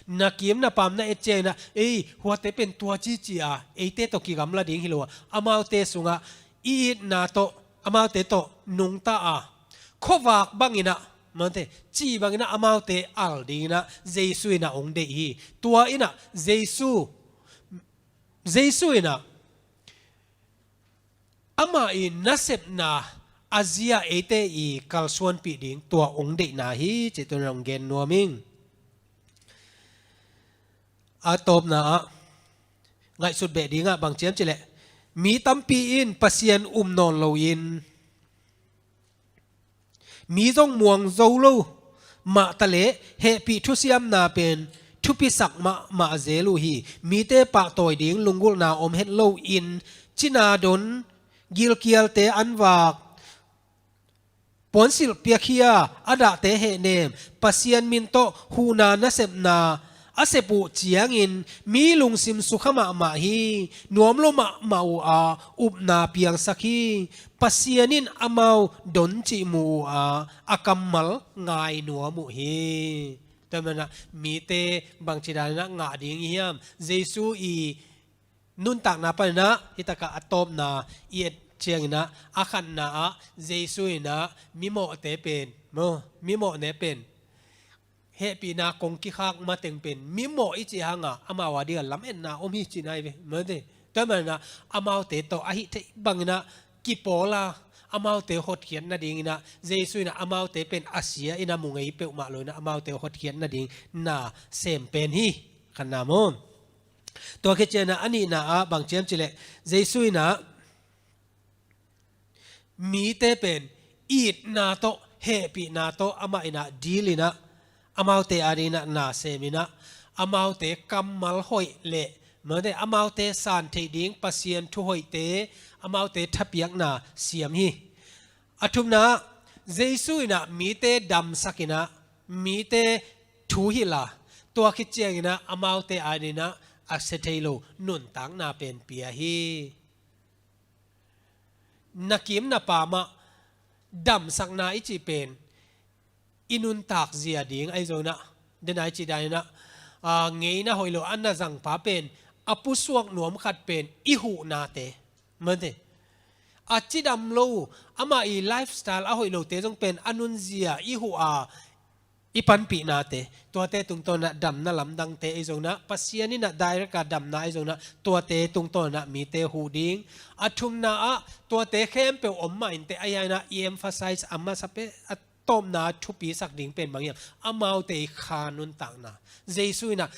Na kim na paam na et ciangin ah, ei, huate pen tua cici a, eite tawh kigamla ding hi lo a, amaute sungah i itna tawh, amaute tawh nungta a, khuavak bangin ah, mate, ci bangin ah amaute al dingin ah Jesu in ah hong deih hi. Tua in ah Jesu, Jesu in ah amah i nasepna a zia eite i kalsuanpih ding tua hong deihna hi, cih tuni-in hong gen nuam ing. A tawpna ah ngaihsut beh dingah bang ci hiam cih leh, mi tampi in Pasian um nawn loin, mi zong muang zo lo mah taleh hehpih thusiamna pen thupisak mahmah zel uh hi. Mite pahtawi ding lunggulhna om het loin cina don, gilkialte anvak, puansilh piakhia, a dahte hehnem, Pasian min tawh huhna nasepna a sep uh ciangin mi lungsim sukha mahmah hi. Nuam lo mahmah uh a, upna piangsak hi. Pasian in amau don cih mu uh a, a kammal ngai nuam uh hi. Tua manin ah mite bangci danin ah ngah ding hiam? Jesu i nuntakna panin ah hih takah a tawpna i et ciangin ah, a khatna ah Jesu in ah mimawhte pen, maw, mimawhte pen hehpihna kong kikhak mateng pen mimawh i cih hangah amau adingah lametna om hi, cihna hi ve, mate. Tua manin ah amaute tawh ahi theih bangin ah kipawl a, amaute hotkhiat nadingin ah Jesu in ah amaute pen a sia in ah mu ngei peuhmah lo in ah amaute hotkhiat nading na sem pen hi. Khatna maw. Tua khit ciangin ah a nihna ah bang ci hiam cih leh, Jesu in ah mite pen itna tawh, hehpihna tawh amah in ah deal in ah, amaute adingin ah na sem in ah, amaute kammal hoih le, mate, amaute san theih ding Pasian thu hoihte amaute thapiakna siam hi. A thumna ah, Jesu in ah mite damsak in ah, mite thuhilh a, tua khit ciangin ah amaute adingin ah a sia thei lo nuntakna pen pia hi. Na kim na paam ah damsakna i cih pen i nuntak zia ding ahi zongin ah, den a i cih danin ah, a, ngeina hoih lo a na zangpa pen a pusuak nuam khat pen i huhnate, mate, a cidam lo, amah i lifestyle a hoih lote zong pen a nunzia i huh a, i panpihnate, tuate tungtawn ah damna lamdangte ahi zongin ah, Pasian in ah direct a damna ahi zongin ah, tuate tungtawn ah mite huh ding. A thumna ah tuate khempeuh om mah inteh, ahi hangin ah i emphasize a masa pen, a tawpna thupisak ding pen bang hiam? Amaute i kha nuntakna. Jesu in ah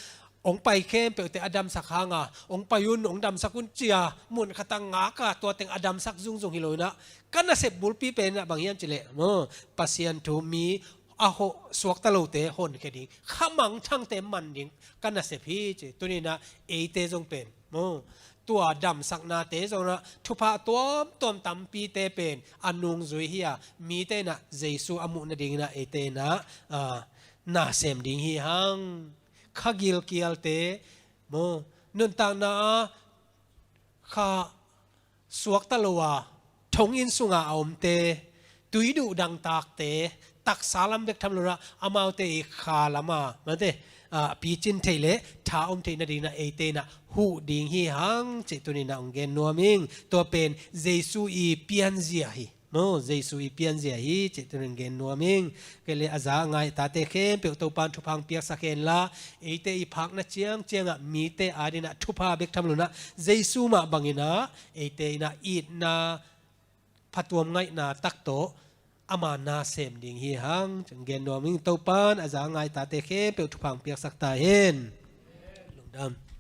hong pai khempeuhte a damsak hanga, hong pai un, hong damsak un ci a, mun khat a ngak a, tua teng a damsak zungzung hi lo in ah, ka nasep bulpi pen in ah bang hiam cih leh, maw, Pasian thu, mi a ho, suakta lote honkhia ding, kha mangthangte man ding ka nasep hi, ci. Tuni-in ah eite zong pen, maw, tua damsaknate zong ah thupha tuamtuam tampite pen a nungzui hi a, mite in ah Jesu a muh nadingin ah eite in ah, a, na sem ding hi hang. Kha gilkialte, maw, nuntakna ah kha suakta lo a, thonginn sunga a omte, tuiduh dangtakte, taksa lam bek tham lo in ah, amaute i kha lam a, mate, ah, picin theih le tha om theih nadingin ah eite in ah huh ding hi hang cih tuni in ah hong gen nuam ing. Tua pen Jesu i pianzia hi. No, Jesu i pianzia hi cih tuni in hong gen nuam ing. Kei le a za a ngai tate khempeuh Topa'n thupha hong piaksak hen la, eite i phakna ciangciang ah mite adingin ah thupha bek tham lo in ah Jesu mah bangin ah eite in ah itna, phatuam ngaihna tak tawh ama na sem ding hi hang cih hong gen nuam ing. Topa'n a za a ngai tate khempeuh thupha hong piaksak ta hen. Lungdam.